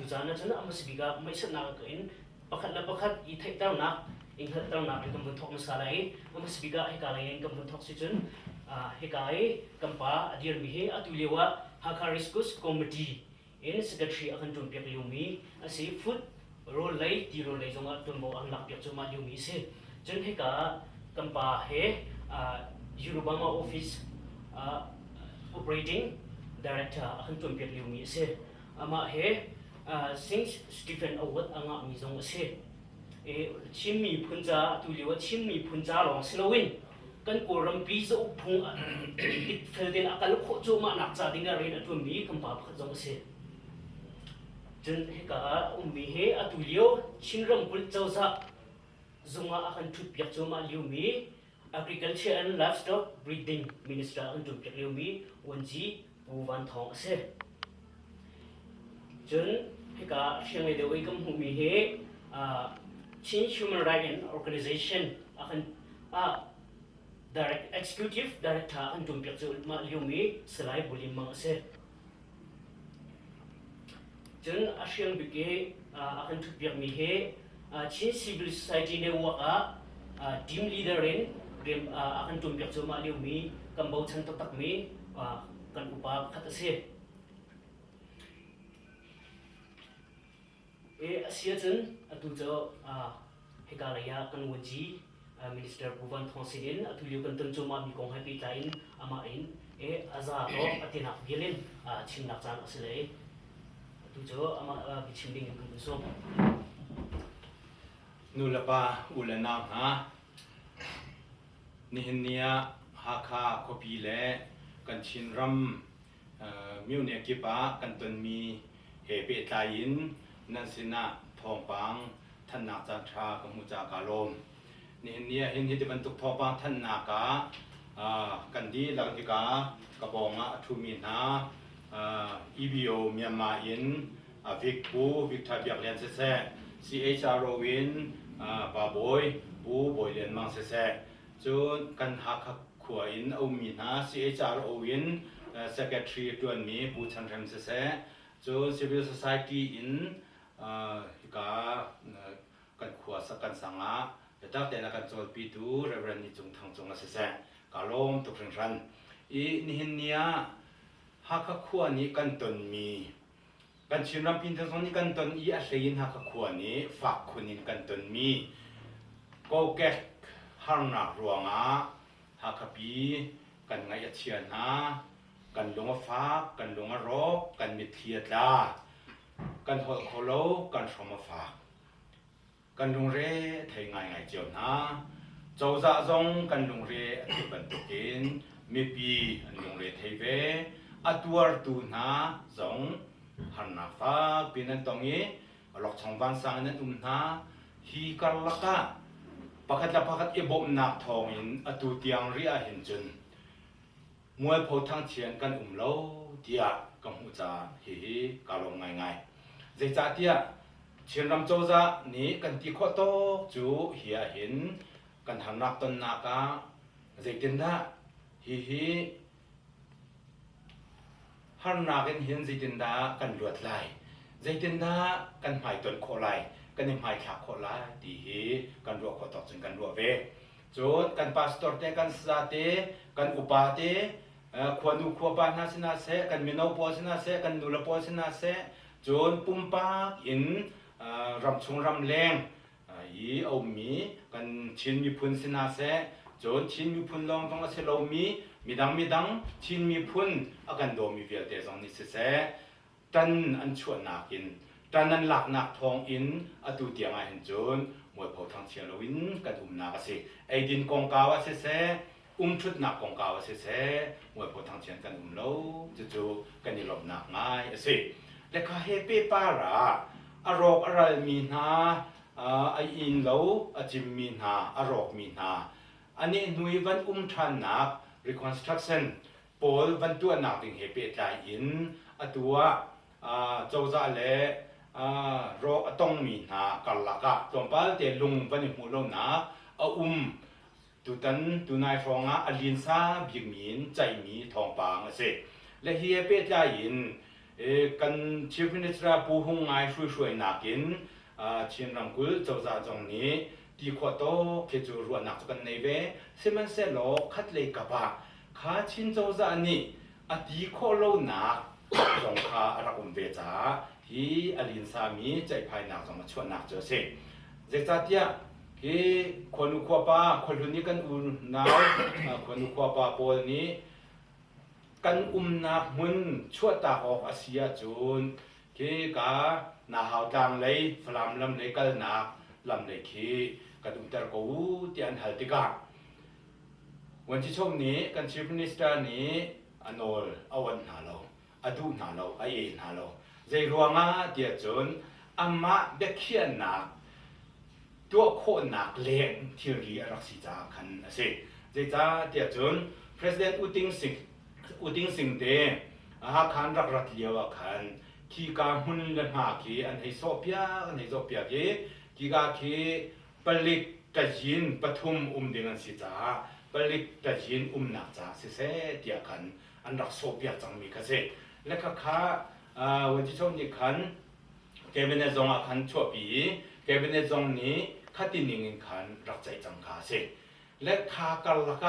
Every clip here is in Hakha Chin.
caan ahcun a hmasa bik ah meihsatnak in pakhat le pakhat i theihternak, i hngalhternak in kan vun thawk hmasa lai i a hmasa bik ah hika lei in kan vun thawk si cun hika i kan pa a dirmi hi atu lio ah Hakha Rescue Committee in secretary a kan ṭuanpiak liomi a si. Food rawl lei, ti rawl lei zongah ṭuanvo an lakpiak cuahmah liomi a si. Cun hika ah kan pa he Eurobama office operating director a kan ṭuanpiak liomi a si. Amah he Saint Stephen Award a ngahmi zong a si. Chin miphun ca atu lio ah Chin miphun ca lawng si loin kan Kawlrampi zauk phung dikfel tein a kal khawh cuahmahnak ca ding ah rian a ṭuanmi kan pa pakhat zong a si. Cun hika ah a ummi hi atu lio Chin ramkulh cozah zung ah a kan ṭhutpiak cuahmah liomi Agriculture and Livestock Breeding Minister a kan ṭuanpiak liomi Uanzi Pu Van Thawng a si. Cun hika hriangnei deuh i kan hmuhmi hi Chin Human Rights and Organization a kan direct executive director a kan ṭuanpiak cuahmah liomi Salai Bulim Mang a si. Cun a hriang bik i a kan ṭhutpiakmi hi Chin Civil Society Network ah team leader in rian a kan ṭuanpiak cuahmah liomi kan bochan taktakmi kan upa pakhat a si. A si ahcun atu cu hika lei ah kan vuanci Minister Pu Van Thawng sin in atu lio kan ton cuahmahmi kong he pehtlai in amah in a za tawk a tinak vial in chimnak caan a si lai. Atu cu amah biachim ding in kan vun sawm. Nu le pa, u le nau hna, nihin ni ah Hakha khuapi le kan Chinram myone kip ah kan tonmi he pehtlai in nan sinah thawngpang thanhnak caanṭha ka hmuh caah kaa lawm. Nihin ni ah hin hi ti bantuk thawngpang thanhnak ah kan dihlak hika ka pawng ah a ṭhumi hna EBO Myanmar in Vic Pu Victor Biak Lian siseh, CHRO in Pa Bawi Pu Bawi Lian Mang siseh, cun kan Hakha khua in a ummi hna CHRO in secretary ṭuanmi Pu Chan Hrem siseh, cun civil society in hika kan khua kan sang ah biatak tein a kan cawlpitu Reverend Ni Cung Thang cung ah siseh, kaa lawm tuk hringhran. I nihin ni ah Hakha khua nih kan tonmi kan Chinram Pinthang zong nih kan ton i a hlei in Hakha khua nih fak khun in kan tonmi kokek harnak ruangah Hakha pi kan ngaih a chia hna, kan lung a fak, kan lung a rawk, kan mitthli a tla, kan holh kho lo, kan hrom a fak. Kan lungre a thei ngaingai cio hna. Cozah zong kan lungre a theih bantukin mipi an lungre thei ve. A tuartu hna zong harnak fakpi in an tong i awlokchong vansang in an um hna. Hi karlak ah pakhat le pakhat i bawmhnak thawngin atu tiang rih ahhin cun mualpho thangchian kan um lo tiah ka hmuh caah hihi kaa lawm ngaingai. Zeicahtiah Chinram cozah nih kan ti khawh tawk cu hi ahhin kan harnak tonnak ah zeitindah hihi harnak in hin zeitindah kan luat lai, zeitindah kan hmaitonh khawh lai, kan i hmaithlak khawh lai ti hi kan ruah khawh tawk cun kan ruah ve. Cun kan pastor te, kan saya te, kan upa te, khuanu khuapa hna sinah seh, kan mino pawl sinah seh, kan nule pawl sinah seh, cun pumpak in ramchung ramleng i a ummi kan Chin miphun sinah seh, cun Chin miphun lawng zong a si lomi midang midang Chin miphun a kan dawmi vialte zong nih siseh, ṭan an chuahnak in ṭan an laknak thawng in atu tiang ah hin cun mualpho thangchia loin kan umnak a si. Eidin kongkau ah siseh, umṭhutnak kongkau ah siseh, mualpho thangchian kan um lo. Cucu kan i lawmhnak ngai a si. Le kha he pehpar ah a rawk a ralmi hna, a inn lo a cimmi hna, a rawkmi hna, a nehhnu i van um ṭhannak reconstruction pawl van tuahnak ding he pehtlai in atu ah cozah le rawk a tongmi hna karlak ah tlawmpal te lung van i hmuh lonak a um. Tutan tunai hrawng ah a linsa bikmi in ceihmi thawngpang a si. Le hi he pehtlai in Kan Chief Minister Pu Hung Ngai hruihruainak in Chin ramkulh cozah zong nih ti khawh tawk khi cu ruahnak cu kan nei ve. Sihmanhsehlaw khatlei kap ah kha Chin cozah nih a ti khawh lonak zong kha a rak um ve caah hi a linsami ceihphainak zong a chuahnak cu a si. Zeicahtiah hi khuanu khuapa khuahlun i kan unau khuanu khuapa pawl nih kan umnak hmun chuahtak awk a si ahcun khi ka Nahau tlang lei Falam lam lei kalnak lam lei khi kan umter ko u tiah an hal tikah Vuancichok nih kan Chief Minister nih a nawl a onh hna lo, a duh hna lo, a e hna lo. Zei ruangah tiah cun amah biakhiahnak tuah khawhnak leng thilri a rak si caah khan a si. Zeicah tiah cun President U Ting Sing, U Ting Sing te Hakha an rak rat lio ah khan khika hmun le hma khi an hei sawhpiak, an hei zohpiak i khika khi palik ṭazin pathum um ding an si caah palik ṭazin umnak caah siseh tiah khan an rak sawhpiak cangmi kha si. Le khakha Vuancichok nih khan cabinet zong ah khan chuahpi i cabinet zong nih khati ning in khan rak ceih cang kha a si. Le kha karlak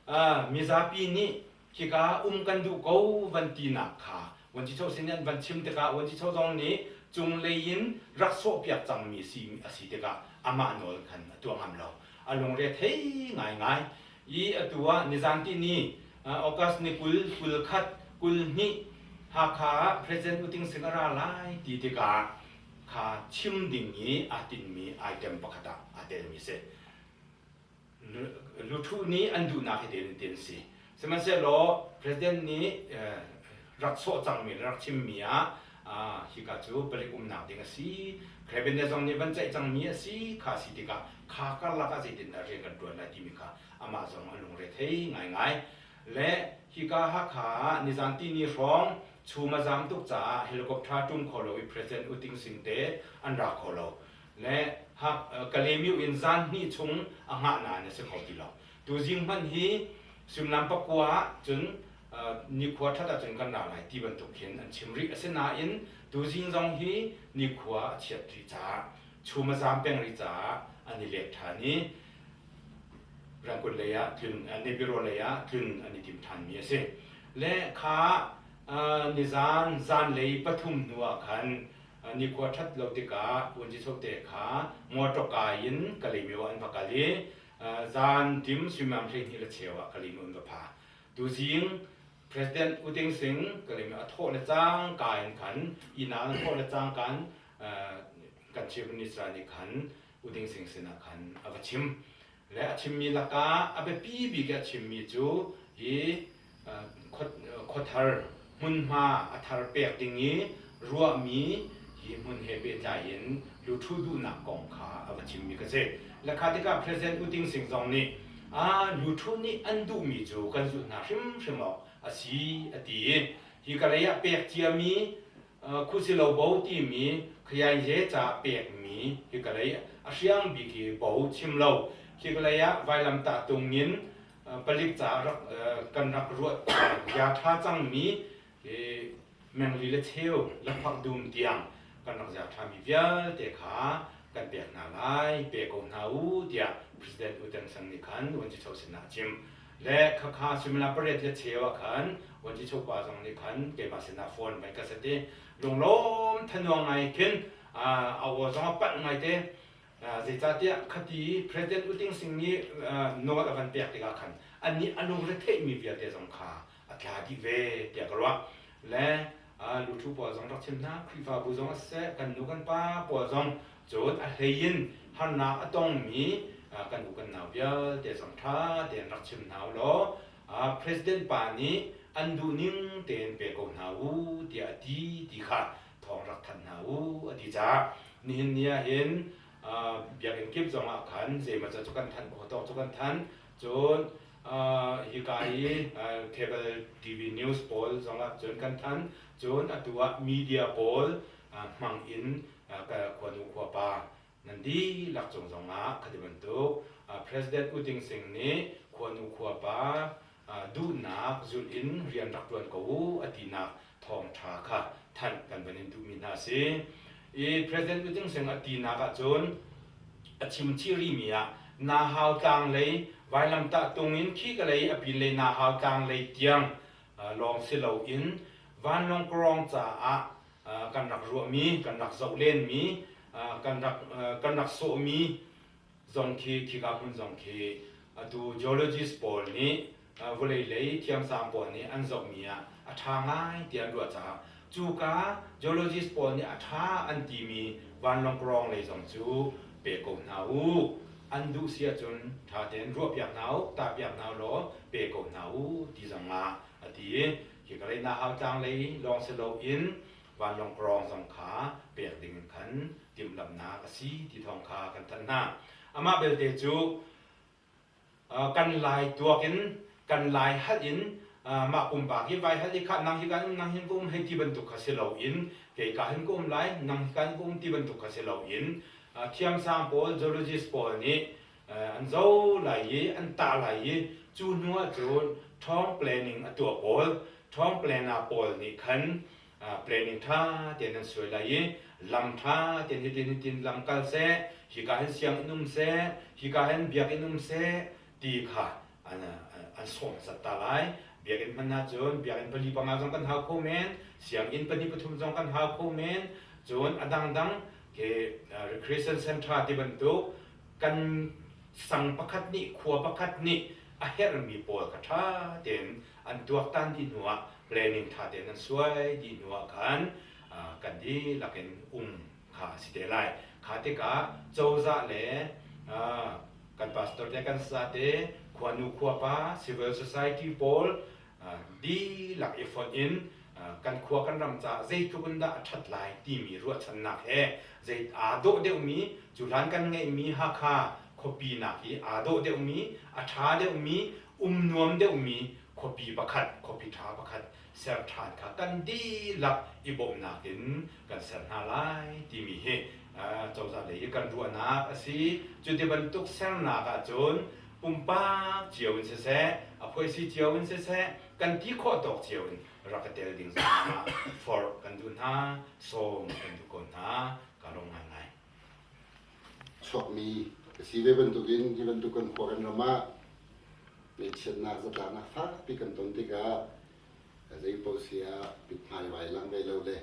ah mizapi nih khika um kan duh ko van tinak kha Vuancicho sin an van chim tikah Vuancicho zong nih cunglei in rak sawhpiak cangmi si a si tikah amah nawl khan a tuah ngam lo. A lungre thei ngaingai i atu ah nizan tihni August ni 20 21 22 Hakha ah President U Ting Sing a ra lai ti tikah kha chim ding i aa tinhmi item pakhat ah aa telmi si. Luthuh nih an duhnak hi tein ti an si. Sihmanhsehlaw President nih rak sawh cangmi le rak chimmi ah hika cu palik umnak ding a si, cabinet zong nih van ceih cangmi a si kha si tikah kha karlak ah zeitindah rian kan ṭuan lai timi kha amah zong a lungre thei ngaingai. Le hika Hakha ah nizan tihni hrawng chum a zam tuk caah helicopter ṭum kho lo i President U Ting Sing te an ra kho lo. Le Kalaymyo in zan hnih chung a hngah nain a si kho ti lo. Tuzing hmanh hi suimilam pakua ah cun nikhua ṭhat ahcun kan ra lai ti bantuk khin an chim rih. Asinain tuzing zong hi nikhua a chiat rih caah chum a zaam peng rih caah an i let ṭhan i Rangoon lei ah tlun Nebiro lei ah tlun an i tim ṭhanmi a si. Le kha nizan zanlei pathum hnu ah khan nikhua ṭhat lo tikah Vuancichok te kha mawṭawka in Kalaymyo ah an va kal i zan ṭim suimilam 12 le cheu ah Kalaymyo an va pha. Tuzing President U Ting Sing Kalaymyo a thawh le cangka in khan inn ah an thawh le cangka in kan Chief Minister nih khan U Ting Sing sinah khan a va chim. Le a chimmi lakah a biapi bik a chimmi cu hi khuathar hmunhma a thar pek ding i ruahmi hi hmun he pehtlai in luthu duhnak kong kha a va chimmi ka si. Le kha tikah President U Ting Sing zong nih luthu nih an duhmi cu kan zulh hna hrimhrim awk a si a ti i hi ka lei ah pek ciami Khusilo bo timi Khayaye ca pekmi hikalei a hriang bik i bo chim lo hikalei ah vailamtah tung in palik ca rak kan rak ruat ya tha cangmi mengli le cheu lakphak dum tiang kan rak zia ṭhami vialte kha kan pek hna lai pe ko hna u tiah President U Teng Seng nih khan Vuancicho sinah a chim. Le khakha suimilam pariat le cheu ah khan Vuancicho pa zong nih khan keimah sinah phone vai ka set i lunglawm thanuang ngai khin a aw zong a panh ngai te. Zeicahtiah khati President U Ting Sing nih nawl a van pek tikah khan annih a lungre theihmi vialte zong kha a tla dih ve tiah ka ruah. Le luthu pawl zong rak chim hna Khrihfabu zong a siseh kan nu kan pa pawl zong cun a hlei in harnak a tongmi kan u kan nau vialte zong ṭha tein rak chim hna u law president pa nih an duhning tein pe ko hna u tiah a ti ti kha thawng rak thanh hna u a ti caah nihin ni ah hin biakinn kip zong ah khan zeimaw cu kan thanh khawh tawk cu kan thanh cun hika i cable TV news pawl zongah cun kan thanh. Cun atu ah media pawl hmang in khuanu khuapa nan dihlak cung zongah khati bantuk President U Ting Sing nih khuanu khuapa duhnak Zumhnak zulh in rian rak ṭuan ko u a tinak thawngṭha kha thanh kan van in duhmi hna a si. I President U Ting Seng a tinak ahcun a chim chih rihmi ah Nahau tlang lei vailamtah tung in khi ka lei a pin lei Nahau tlang lei tiang lawng si loin vanlawng kawrong caah kan rak ruahmi, kan rak zoh lenmi, kan rak kan rak sawhmi zong khi khika hmun zong khi atu geologist pawl nih vawlei lei thiamsang pawl nih an zohmi ah a ṭha ngai tiah an ruah caah cuka geologist pawl nih a ṭha an timi vanlawng kawrong lei zong cu pe ko hna u an duh si ahcun ṭha tein ruahpiak hna u tahpiak hna u law pe ko hna u ti zong ah a ti i khika lei Nahau tlang lei lawng si loin vanlawng kawrong zong kha pek ding in khan timhlamhnak a si ti thawng kha kan thanh hna. Amah belte cu kan Lai tuak in kan Lai halh in mah pumpak hi vai halh i khah nang hi kan um nang hin ka um hei ti bantuk kha si loin kei ka hin ka um lai nang hi kan ka um ti bantuk kha si loin thiamsang pawl geologist pawl nih an zo lai i an tah lai i cu hnu ah cun ṭhawng planning a tuah pawl ṭhawng planner pawl nih khan planning ṭha tein an suai lai i lam ṭha tein hitin hitin lam kal seh hika hin sianginn um seh hika hin biakinn um seh ti kha an an sawm zat ta lai. Biakinn hman ahcun biakinn pali panga zong kan hau kho men sianginn pahnih pathum zong kan hau kho men. Cun a dangdang ke recreation center ti bantuk kan sang pakhat nih khua pakhat nih a herhmi pawl kha ṭha tein an tuaktan dih hnuah planning ṭha tein an suai dih hnuah khan kan dihlak in um kha a si te lai. Kha tikah cozah le kan pastor te kan sa te khuanu khuapa civil society pawl dihlak i fonh in kan khua kan ram caah zeitluk in dah a ṭhat lai timi ruahchannak he zei aa dawh deuhmi cu hlan kan ngeihmi Hakha khuapi nak hi aa dawh deuhmi a ṭha deuhmi um nuam deuhmi khuapi pakhat khuapi ṭha pakhat ser ṭhan kha kan dihlak i bawmhnak in kan ser hna lai timi hi cozah lei i kan ruahnak a si. Cu ti bantuk sernak ahcun pumpak cio in siseh, a phuaisi cio in siseh, kan ti khawh tawk cio in rak i tel ding zongah forh kan duh hna, sawm kan duh ko hna. Ka lawm ngaingai. Chuakmi ka si ve bantukin hi bantuk kan khua kan ram ah ngaihchiatnak zatlaknak fakpi kan ton tikah zei paoh si ah mithmai vai lang ve lo le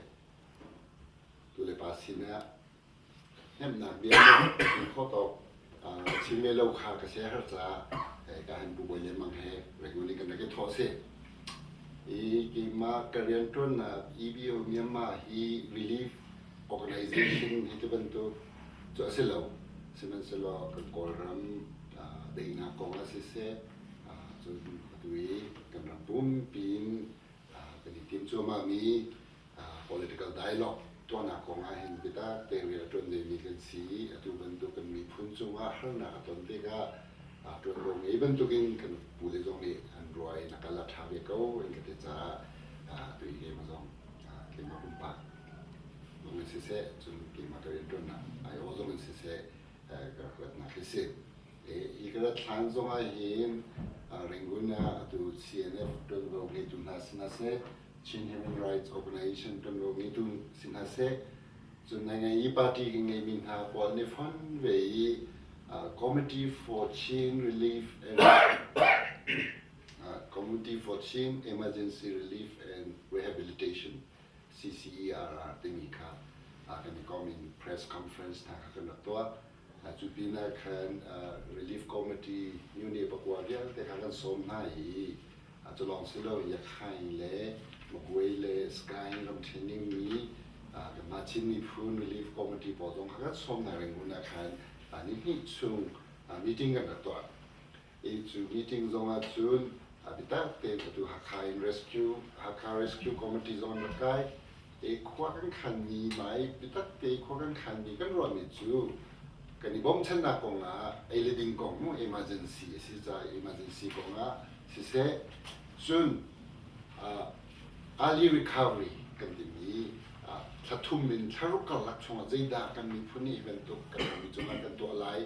tu le pa sinah hnemhnak bia in khawh tawk chim ve lo kha ka sia har caah ka han bu bawi lengmang he Rangoon in kan rak i thawh si. I keimah ka rianṭuannak EBO Myanmar hi relief organization hi ti bantuk cu a si lo. Sihmanhsehlaw kan Kawlram daihnak kong ah siseh, cun atu i kan ram pumpi in kan i tim cuahmahmi political dialogue tuahnak kong ah hin biatak tein rian a ṭuan dingmi kan si i atu bantuk kan miphun cungah harnak a ton tikah ṭuanvo ngei bantukin kan pule zong nih an ruah i na kal a ṭha ve ko an ka ti caah atu i keimah zong keimah pumpak zong in siseh cun keimah ka rianṭuannak aiawh zong in siseh ka rak ratnak hi si. Hi ka rat hlan zong ah hin Rangoon ah atu CNF ṭuanvo ngeitu hna si hna seh Chin Human Rights Organization ṭuanvo ngeitu si hna seh cun nai i party kan ngeimi hna pawl nih fon ve i Committee for Chin Relief and Committee for Chin Emergency Relief and Rehabilitation CCERR timi kha kan i kom in press conference hna kha kan rak tuah. Cu pinah khan Relief Committee myone pakua vialte kha kan sawm hna i cu lawng si lo Yakhain le Magway le Sagaing ramṭhen dingmi kanmah Chin miphun Relief Committee pawl zong kha kan sawm hna Rangoon ah khan nihnih chung meeting kan rak tuah. I cu meeting zong ah cun biatak tein atu Hakha in Rescue Hakha Rescue Committee zong an rak kai. I khua kan khanmi mai biatak te khua kan khanmi kan ruahmi cu kan i bawmchannak kong ah ei le ding kong mu emergency a si caah emergency kong ah siseh cun early recovery kan timi thla thum in thla ruk karlak chungah zeidah kan miphun nih hi bantuk kan rammi cungah kan tuah lai.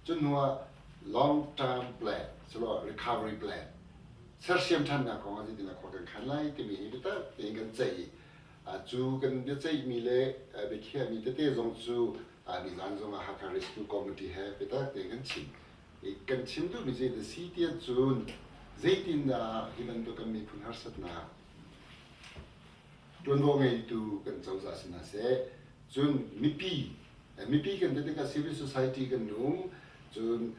Cu hnu ah long term plan, silo recovery plan. Sersiam ṭhannak kong ah zeitindah khua kan khan lai timi hi biatak tein kan ceih i cu kan biaceihmi le biakhiahmi tete zong cu nizan zong ah Hakha Rescue Committee he biatak tein kan chim. Kan chim duhmi cu a si tiah cun zeitindah hi bantuk kan miphun harsatnak ṭuanvo ngeitu kan cozah si hna seh, cun mipi mipi kan ti tikah civil society kan um, cun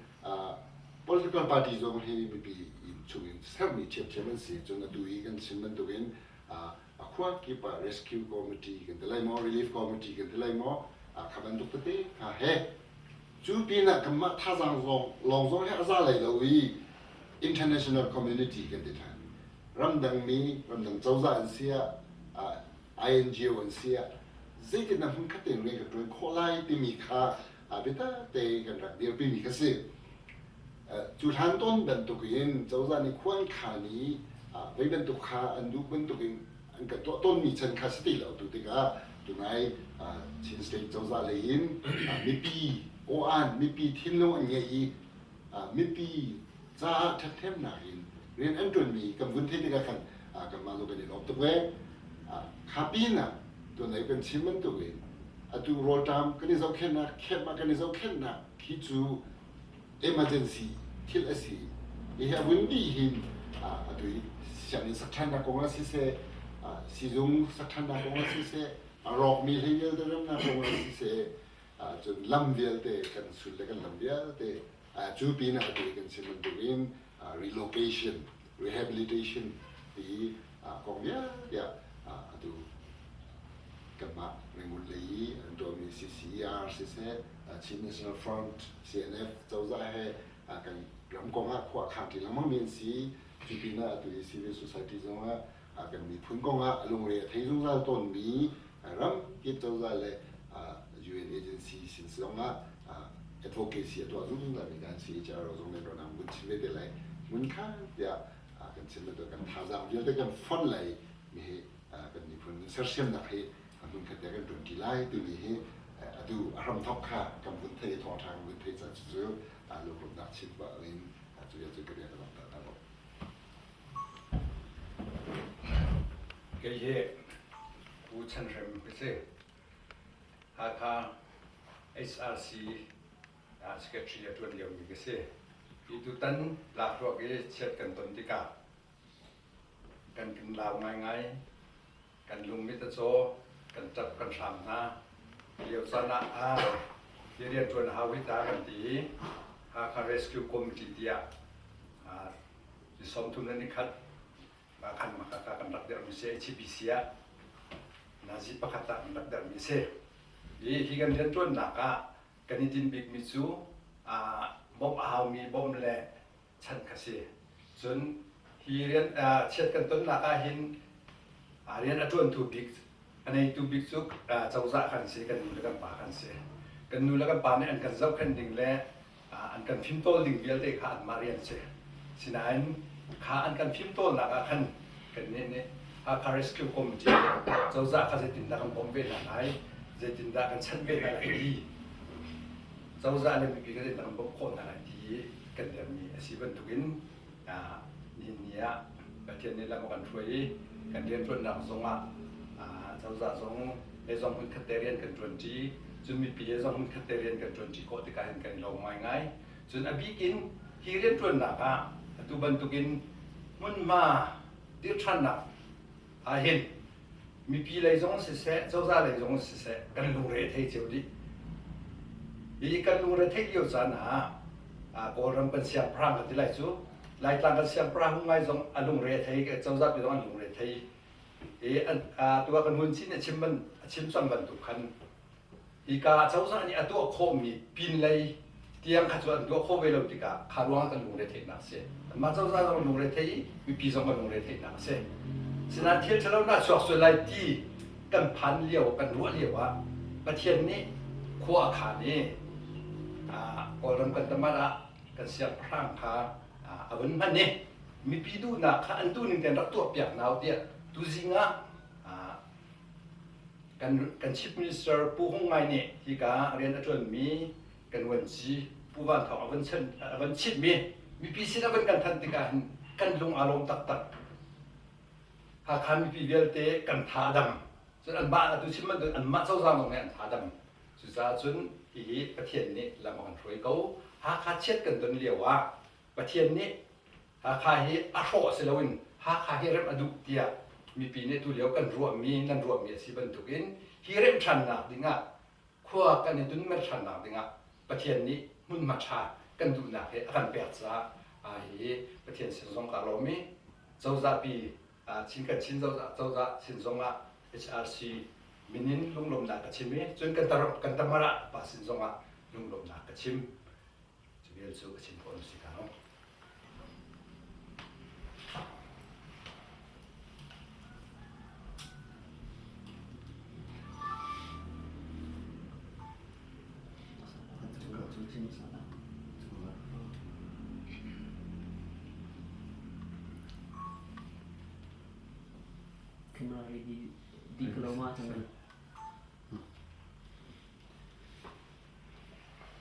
political party zong hi mipi chungin sermi ṭhiamṭhiam an si. Cun atu i kan chim bantukin a khua kip ah rescue committee kan ti lai maw, relief committee kan ti lai maw, kha bantuk tete hna he cu pinah kanmah thazaang lawng zong hi a za lai lo i international community kan ti ṭhan. Ramdang mi, ramdang cozah an si ah, INGO an si ah zeitindah hmunkhat tein rian kan ṭuan khawh lai timi kha biatak tein kan rak dirpimi kha si. Cu hlan tawn bantukin cozah nih khua an khaan i vei bantuk kha an duh bantukin an kan tuah tawnmi chan kha si ti lo. Tu tikah tunai Chin State cozah lei in mipi aw-an, mipi thinlung an ngeih i mipi caah ṭhathnemnak in rian an ṭuanmi kan vun theih tikah khan kanmah zong kan i lawm tuk ve. Kha pinah tunai kan chim bantukin atu rawlṭam kan i zohkhenhnak, camp ah kan i zohkhenhnak khi cu emergency thil a si. Hihi a vun dih hin atu hi sianginn sak ṭhannak kong ah siseh, sizung sak ṭhannak kong ah siseh, a rawkmi hlei vialte remnak kong ah siseh, cun lam vialte kan sul le kan lam vialte cu pinah atu hi kan chim bantukin relocation, rehabilitation ti kong vialte ah atu kanmah Rangoon lei i an tuahmi CCER siseh, Chin National Front, CNF cozah he kan ram kong ah khua a khang ṭi lengmang mi an si. Cu pinah atu hi civil society zong ah kan miphun kong ah a lungre a thei zungzal tawnmi ram kip cozah le UN agency sin zong ah advocacy a tuah zungzal mi kan si. CHRO zong nih ronang vun chim ve te lai mun kha tiah kan chim bantuk kan thazaang vialte kan fonh lai mi hi kan miphun sersiamnak hi hmunkhat te kan ṭuanṭi lai timi hi atu a hramthawk kha kan vun thei thawngṭha kan vun thei ca cucu lunglawmhnak chim pah in cu bia cu ka bia ka langhter ta lo. Kei hi Pu Chan Hrem ka si. Hakha HRC secretary a ṭuan liomi ka si. Hi tutan lakhruak i chiat kan ton tikah kan kan lau ngaingai. Kan lungmit a caw, kan ṭap kan hram hna. Lio caan ah hi rianṭuan a hau hi ta kan ti i Hakha Rescue Committee tiah ni 30 le nikhat khan makaka kan rak dirhmi si HBC ah nazi pakhat ah kan rak dirhmi si. Hi hi kan rianṭuannak ah kan i tinh bikmi cu bawmh a haumi bawmh le chan kha si. Cun hi rian chiat kan tonnak ah hin rian a ṭuantu bik a neitu bik cu cozah kan si, kan nu le kan pa kan si. Kan nu le kan pa nih an kan zohkhenh ding le an kan fimtawl ding vialte kha anmah rian si. Sinain kha an kan fimtawlnak ah khan kannih nih Hakha Rescue Committee nih cozah kha zeitindah kan bawmh ve hna lai, zeitindah kan chanh ve hna lai ti cozah le mipi kha zeitindah kan bawmh khawh hna lai ti kan dermi a si bantukin nihin ni ah Pathian nih lam a kan hruai i kan rianṭuannak zongah cozah zong he zong hmunkhat te rian kan ṭuanṭi, cun mipi he zong hmunkhat te rian kan ṭuanṭi khawh tikah hin kan i lawm ngaingai. Cun a bik in hi rianṭuannak ah atu bantukin hmunhma dirṭhannak ahhin mipi lei zong siseh, cozah lei zong siseh kan lungre a thei cio dih. Hi kan lungre theih lio caan ah Kawlram kan siangpahrang kan ti lai cu Laitlang kan siangpahrang hung ngai zong a lungre a thei, cozah pi zong an lungre a thei. I tu ah kan hun chin a chim ban a chim cang bantuk khan Hika cozah nih a tuah khawhmi pinlei tiang kha cu an tuah khawh ve lo tikah kha ruangah kan lungre theihnak a si. Anmah cozah zong lungre thei i mipi zong kan lungre theihnak a si. Sinain thil ṭhalo na chuak sual lai ti kan phan lio, kan ruah lio ah Pathian nih khua a khaan i Kawlram kan tamat ah kan siangpahrang kha a vun hman i mipi duhnak kha an duhning tein rak tuahpiak hna u tiah tuzing ah Kan Chief Minister Pu Hung Ngai nih hika rian a ṭuanmi kan vuanci Pu Van Thawng a van chimhmi mipi sin a van kan thanh tikah hin Kan lung aa lawm taktak. Hakha mipi vialte kan tha a dam. Cun anmah atu chim bantuk anmah cozah zong nih an tha a dam. Cucaah cun hihi Pathian nih lam a kan hruai ko. Hakha chiat kan ton lio ah Pathian nih Hakha hi a hrawh si loin Hakha hi remh a duh tiah mipi nih tulio kan ruahmi nan ruahmi a si bantukin hi remh ṭhannak dingah khua kan i tunmer ṭhannak dingah Pathian nih hmunhma ṭha kan duhnak hi a kan pek caah hi Pathian sin zong kaa lawm i cozahpi Chin kan Chin cozah cozah sin zongah HRC min in lunglawmhnak ka chim i cun kan kan tamara pa sin zongah lunglawmhnak ka chim. Cu vial cu ka chim khawh si ko.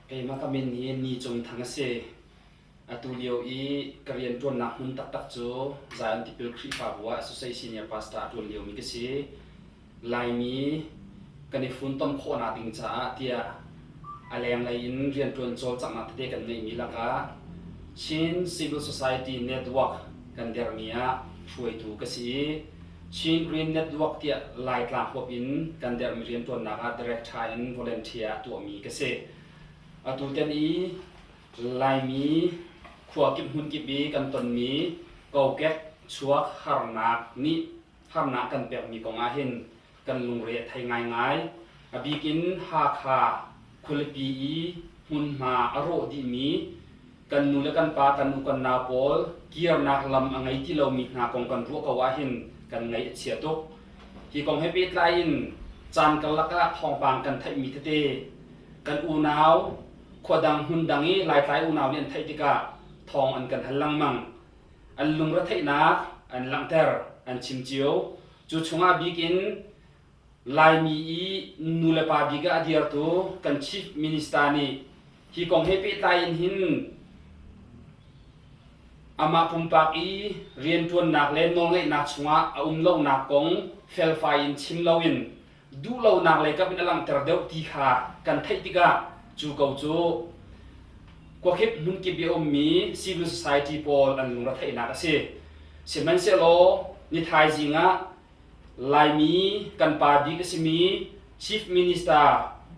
Keimah ka min hi Ni Cung Thang a si. Atu lio i ka rianṭuannak hmun taktak cu Zion Tipil Khrihfabu ah Associate Senior Pastor a ṭuan liomi ka si. Laimi kan i funtom khawhnak ding caah tiah a lenglei in rianṭuan cawlcanghnak tete kan ngeihmi lakah Chin Civil Society Network kan derhmi ah hruaitu ka si i Chin Green Network tiah Laitlang huap in kan derhmi rianṭuannak ah director in volunteer a tuahmi ka si. Atu tan i Laimi khua kip hmun kip i kan tonmi kokek chuak harnak nih harnak kan pekmi kong ah hin kan lungre a thei ngaingai. A bik in Hakha khualipi i hmunhma a rawh dihmi kan nu le kan pa, kan u kan nau pawl kirnak lam a ngei ti lomi hna kong kan ruah ko ahhin kan ngaih a chia tuk. Hi kong he pehtlai in caan karlak ah thawngpang kan theihmi tete kan unau khua dang hmun dang i Laitlai unau nih an theih tikah thawng an kan hal lengmang. An lungretheihnak an langhter, an chim cio. Cu chungah bik in Laimi i nulepa bik ah a dirtu kan Chief Minister nih hi kong he pehtlai in hin amah pumpak i rianṭuannak le nawlngeihnak chungah a um lonak kong felfai in chim loin duhlonak lei kap in a langhter deuh ti kha kan theih tikah cu ko cu khuakip hmunkip i a ummi civil society pawl an lungretheihnak a si. Sihmanhsehlaw ni thaizing ah Laimi kan pa bik a simi Chief Minister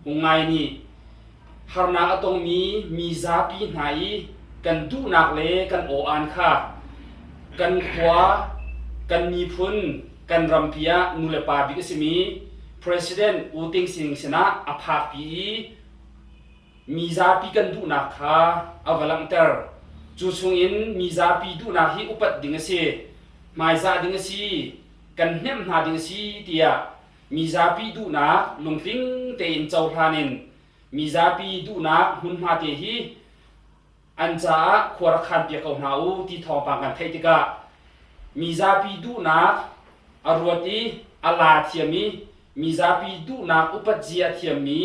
Hung Ngai nih harnak a tongmi mi zapi hna i kan duhnak le kan aw-aan kha kan khua, kan miphun, kan rampi ah nulepa bik a simi President U Ting Sing sinah a phakpi i mi zapi kan duhnak kha a va langhter. Cu chungin mi zapi duhnak hi upat ding a si, hmaizah ding a si, kan hnemh hna ding a si tiah mi zapi duhnak lungtling tein cohlan in mi zapi duhnak hmunhma te hi an caah khua rak khanpiak ko hna u ti thawngpang kan theih tikah mi zapi duhnak a ruat i a la thiam i mi zapi duhnak upat zia a thiammi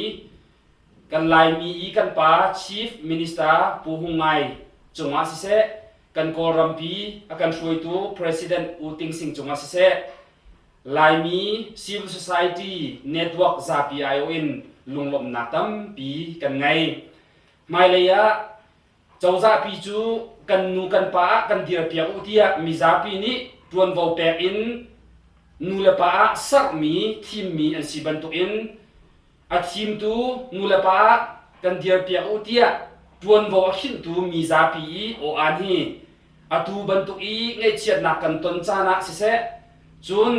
Kan Laimi i kan pa Chief Minister Pu Hung Ngai cungah siseh, kan Kawlrampi a kan hruaitu President U Ting Sing cungah siseh, Laimi civil society network zapi aiawh in lunglawmhnak tampi kan ngei. Hmailei ah cozahpi cu kan nu kan pa ah kan dirpiak u tiah mizapi nih ṭuanvo pek in nu le pa ah serhmi thimmi an si bantukin A thimtu nulepa kan dirpiak u tiah ṭuanvo a khinhtu mi zapi i aw-aan hi atu bantuk i ngaihchiatnak kan ton caan ah siseh, cun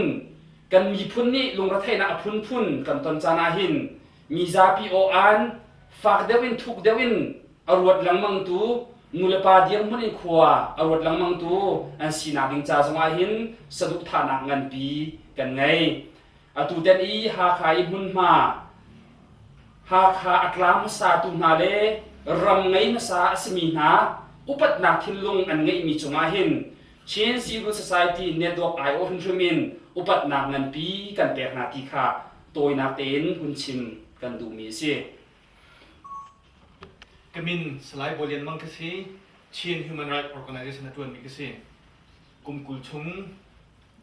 kan miphun nih lungretheihnak a phunphun kan ton caan ah hin mi zapi aw-aan fak deuh in thuk deuh in a ruat lengmangtu nulepa dirhmun in khua a ruat lengmangtu an sinak ding ca zongah hin saduhthahnak nganpi kan ngei. Atutan i Hakha i hmunhma Hakha a tla hmasatu hna le ram ngei hmasa a simi hna upatnak thinlung an ngeihmi cungah hin Chin Civil Society Network aiawh hrimhrim in upatnak nganpi kan pek hna ti kha tawinak tein hun chim kan duhmi a si. Ka min Salai Bawi Lian Mang ka si. Chin Human Rights Organization a ṭuanmi ka si. Kum 20 chung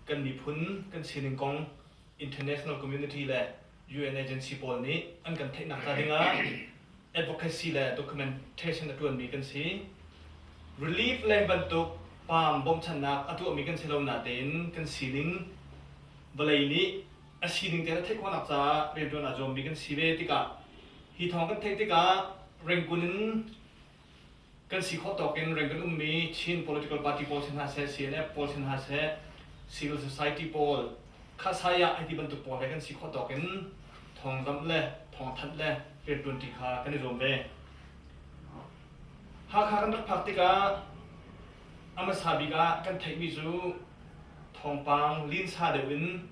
kan miphun kan sining kong international community le UN agency pawl nih an kan theihnak ca dingah advocacy le documentation a ṭuanmi kan si. Relief le bantuk paam bawmchannak a tuahmi kan si lo natein kan sining vawlei nih a sining tein a theih khawhnak caah rianṭuan aa zuammi kan si ve tikah hi thawng kan theih tikah Rangoon in kan si khawh tawk in reng kan ummi Chin political party pawl si hna seh, CNF pawl si hna seh, civil society pawl, khahsai ah hei ti bantuk pawl he kan si khawh tawk in thawngzamh le thawngthanh le rianṭuanṭi kha kan i zuam ve. Hakha kan rak phak tikah a hmasa bik ah kan theihmi cu thawngpang linsa deuh in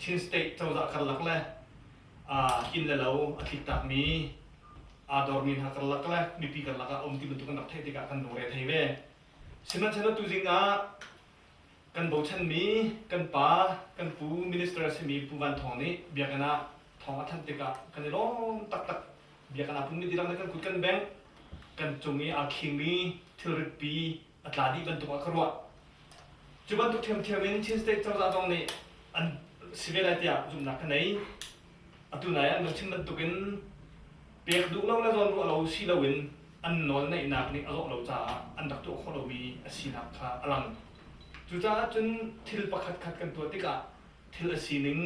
Chin state cozah karlak le inn le lo a tliktakmi aa dormi hna karlak le mipi karlak ah um ti bantuk kan rak theih tikah kan lungre thei ve. Sihmanhsehlaw tuzing ah kan bochanmi kan pa, kan pu minister a simi Pu Van Thawng nih biakinn ah thawng a thanh tikah kan i lawm taktak. Biakinn ah pummi dihlak nih kan kut kan bengh, kan cung i aa khingmi thilritpi a tla dih bantuk ah ka ruah. Cu bantuk ṭhiamṭhiam in Chin State cozah zong nih an si ve lai tiah zumhnak ka nei. Atu nai an van chim bantukin pek duh lo le zawn ruah lo si loin an nawl neihnak nih a zawh lo caah an rak tuah khawh lomi a sinak kha a lang. Cucaah cun thil pakhat khat kan tuah tikah thil a sining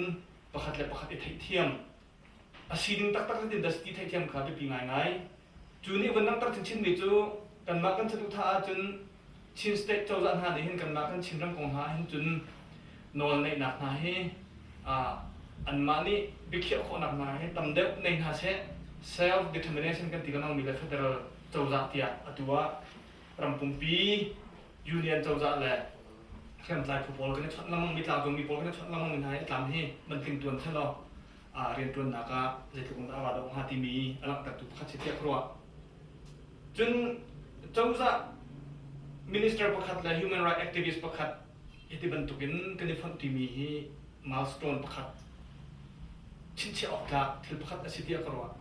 pakhat le pakhat i theihthiam a sining taktak zeitin dah ti theihthiam kha biapi ngaingai. Cu nih van langhter chinchinmi cu kanmah kan saduhthah ahcun Chin state cozah hna nih hin kanmah kan Chinram kong hna hin cun nawl neihnak hna hi anmah nih biakhiah khawhnak hna hi tam deuh nei hna seh self determination kan ti lengmangmi le federal cozah tiah atu ah ram pumpi union cozah le hriamtlai phu pawl kan i chawnh lengmangmi tlangcungmi pawl kan i chawnh lengmangmi hna hi a tlam hi man tling tuan thel law rianṭuannak ah zeitluk in dah a ra deuh hnga timi a langhtertu pakhat si tiah ka ruah. Cun cozah minister pakhat le human rights activist pakhat hiti bantukin kan i fonh timi hi milestone pakhat chinchiah awk tlak thil pakhat a si tiah ka ruah.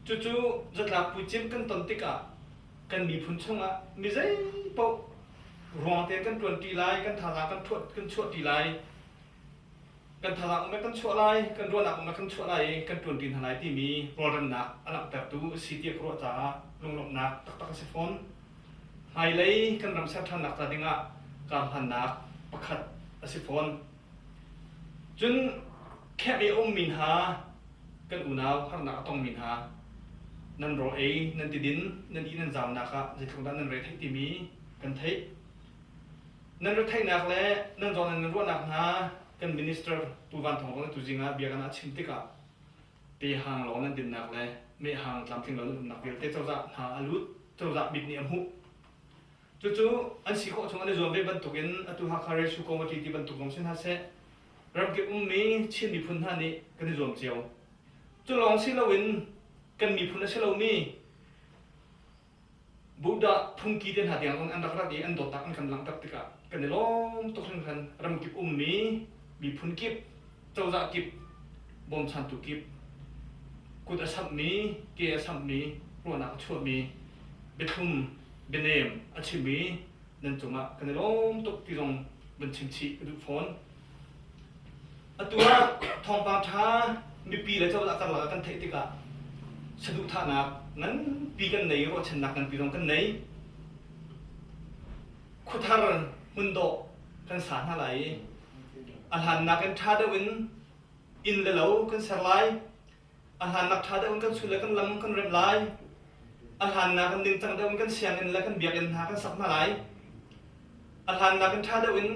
Cucu zatlak puicimh kan ton tikah kan miphun chungah mi zei paoh ruang tein kan ṭuanṭi lai, kan thazaang kan thuat kan chuahṭi lai, kan thazaang um kan chuah lai, kan ruahnak um kan chuah lai i kan ṭuanṭi hna lai timi rualremnak a langhtertu a si tiah ka ruah caah lunglawmhnak taktak a si fawn. Hmailei kan ram ser ṭhannak ca dingah karhlannak pakhat a si fawn. Cun camp i a ummi hna kan unau harnak a tongmi hna nan rawl ei, nan tidin, nan ih nan zaamnak ah zeitluk dah nan re theih timi kan theih. Nan retheihnak le nan zawn nan ruahnak hna kan minister Pu Van Thawng zong tuzing ah bia kan ah chim tikah pe hang lawng nan dinnak le meh hang tlamtling lo nan umnak vialte cozah hna a lut cozah mit nih a hmuh cucu an si khawh chung an i zuam ve bantukin atu Hakha Rescue Committee ti bantuk zong si hna seh ramkip ummi Chin miphun hna nih kan i zuam cio cu lawng si loin kan miphun a si lomi Buddha phungki te hna tiang an rak rat i an dawtnak an kan langhter tikah kan i lawm tuk hringhran. Ramkip ummi miphun kip, cozah kip, bawmchantu kip, kut a samhmi, ke a samhmi, ruahnak a chuahmi, biathlum, bianem a chimmi nan cungah kan i lawm tuk ti zong van chim chih ka duh fawn. Atu ah thawngpang ṭha mipi le cozah karlak ah kan theih tikah saduhthahnak nganpi kan nei, ruahchannak nganpi zong kan nei. Khuathar hmun dawh kan sa hna lai i a hlannak in ṭha deuh in inn le lo kan ser lai. A hlannak ṭha deuh in kan sul le kan lam kan remh lai. A hlannak in ningcang deuh in kan sianginn le kan biakinn hna kan sak hna lai. A hlannak in ṭha deuh in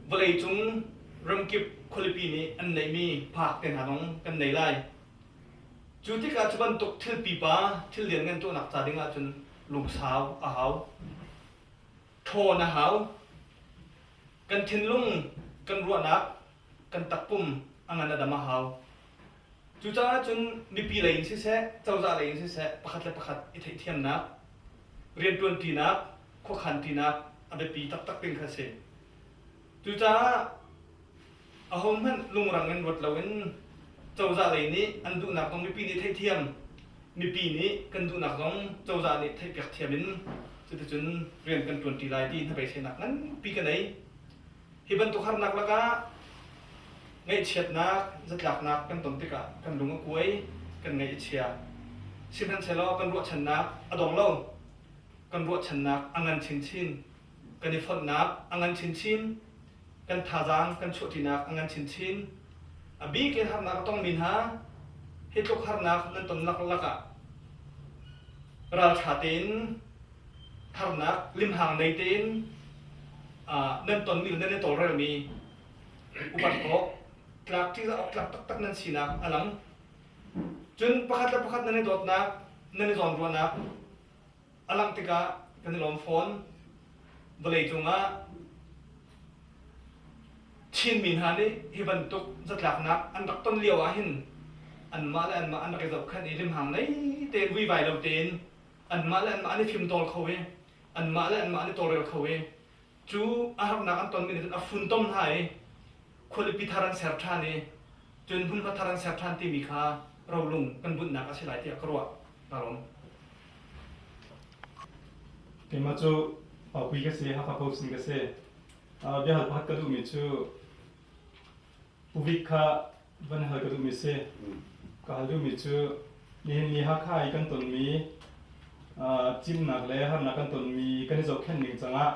vawleicung ramkip khualipi nih an neihmi park te hna zong kan nei lai. Cu tikah cu bantuk thil pipa, thil lianngan tuahnak ca ding ahcun lungsau a hau. Ṭhawn a hau. Kan thinlung, kan ruahnak, kan takpum a ngan a dam a hau. Cucaah cun mipi lei in siseh, cozah lei in siseh pakhat le pakhat i theihthiamnak, rianṭuanṭinak, khuakhanṭinak a biapi taktak ding kha a si. Cucaah ahohmanh lungrang in ruat loin cozah lei nih an duhnak zong mipi nih theihthiam, mipi nih kan duhnak zong cozah nih theihpiak thiam in. Cuticun rian kan ṭuanṭi lai ti hnabeiseinak nganpi ka nei. Hi bantuk harnak lakah ngaihchiatnak, zatlaknak kan ton tikah kan lung a kuai, kan ngaih a chia. Sihmanhsehlaw kan ruahchannak a dong lo. Kan ruahchannak a ngan chinchin. Kan i fonhnak a ngan chinchin. Kan thazaang kan chuahṭinak a ngan chinchin. A bik in harnak a tongmi hna, hi tluk harnak nan ton laklak ah ralṭha tein harnak limhang nei tein nan tonmi le nan i tawlrelmi upat awk tlak ṭihzah awk tlak taktak nan sinak a lang. Cun pakhat le pakhat nan i dawtnak, nan i zawnruahnak a langh tikah kan i lawm fawn. Vawleicung ah Chinmi hna nih hi bantuk zatlaknak an rak ton lio ah hin anmah le anmah an rak i zohkhenh i limhang nei tein vuivai lo tein anmah le anmah an i fimtawl kho i anmah le anmah an i tawlrel kho i cu a harnak an tonmi nih cun a funtom hna i khualipi thar an ser ṭhan i cun hmunhma thar an ser ṭhan timi kha rolung kan bunhnak a si lai tiah ka ruah. Ka lawm. Keimah cu Paupui ka si, Hakha Post in ka si. Biahal pakhat ka duhmi cu Puvik kha van hal ka duhmi si. Ka hal duhmi cu nihin ni Hakha i kan tonmi cimnak le harnak kan tonmi kan i zohkhenh ning cangah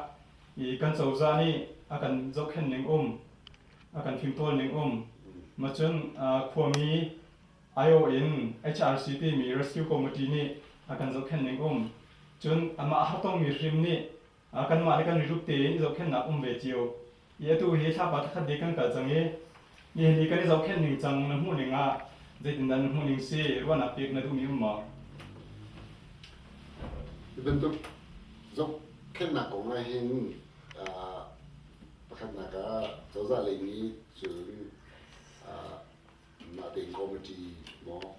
i kan cozah nih a kan zohkhenh ning um, a kan fimtawl ning um. Macun khuami aiawh in HRC timi Rescue Committee nih a kan zohkhenh ning um. Cun amah a hartongmi hrim nih kanmah le kan rirup tein i zohkhenhnak um ve cio. I atu hi thlapa thlakhat dih kan kal cang i nihin i kan i zohkhenh ning cang na hmuh ning ah zeitindah na hmuh ning si ruahnak pek na duhmi um maw? Hi bantuk zohkhenhnak kong ah hin pakhatnak ah cozah lei nih cun mah tein committee maw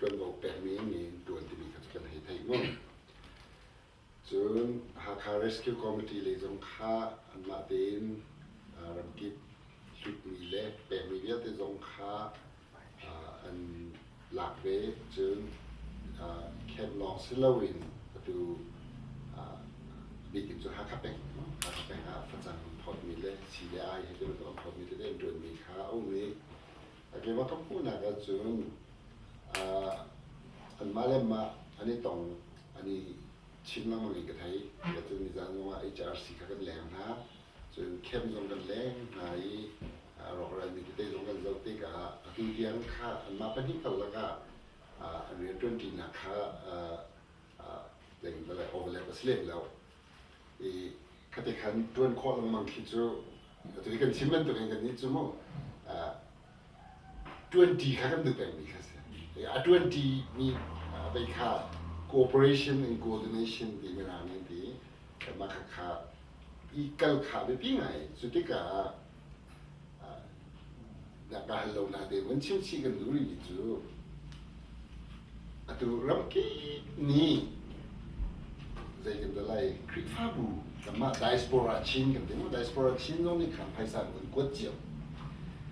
ṭuanvo pekmi nih ṭuan timi kha cu kan hei theih mu. Cun Hakha Rescue Committee lei zong kha anmah tein ramkip hlutmi le pekmi vialte zong kha an lak ve. Cun camp lawng si loin atu bikin cu Hakha peng Hakha peng ah facang an phawtmi le si le ai he tibantuk an phawtmi tete an ṭuanmi kha a um i keimah ka hmuhnak ahcun anmah le mah an i tong an i chim lengmang in ka thei. Cun nizan zong ah HRC kha kan leng hna. Cun camp zong kan leng hna i rawkralmi tete zong kan zoh tikah atu tiang kha anmah pahnih karlak ah an rianṭuanṭinak kha lengvelek overlap a si lem lo. I khate khan ṭuan khawh lengmang khi cu atu hi kan chim bantuk in kannih cu mu ṭuanṭi kha kan duh pengmi kha si. A ṭuanṭi mi vei kha cooperation and coordination ti mirang nih an ti. Mah kha kha i kal kha biapi ngai. Cu tikah na ka hal lo na te vun chim chih kan duh rihmi cu atu ramkip nih zei kan ti lai Khrihfabu kanmah diaspora Chin kan ti mu diaspora Chin zong nih khan phaisa kan kuat cio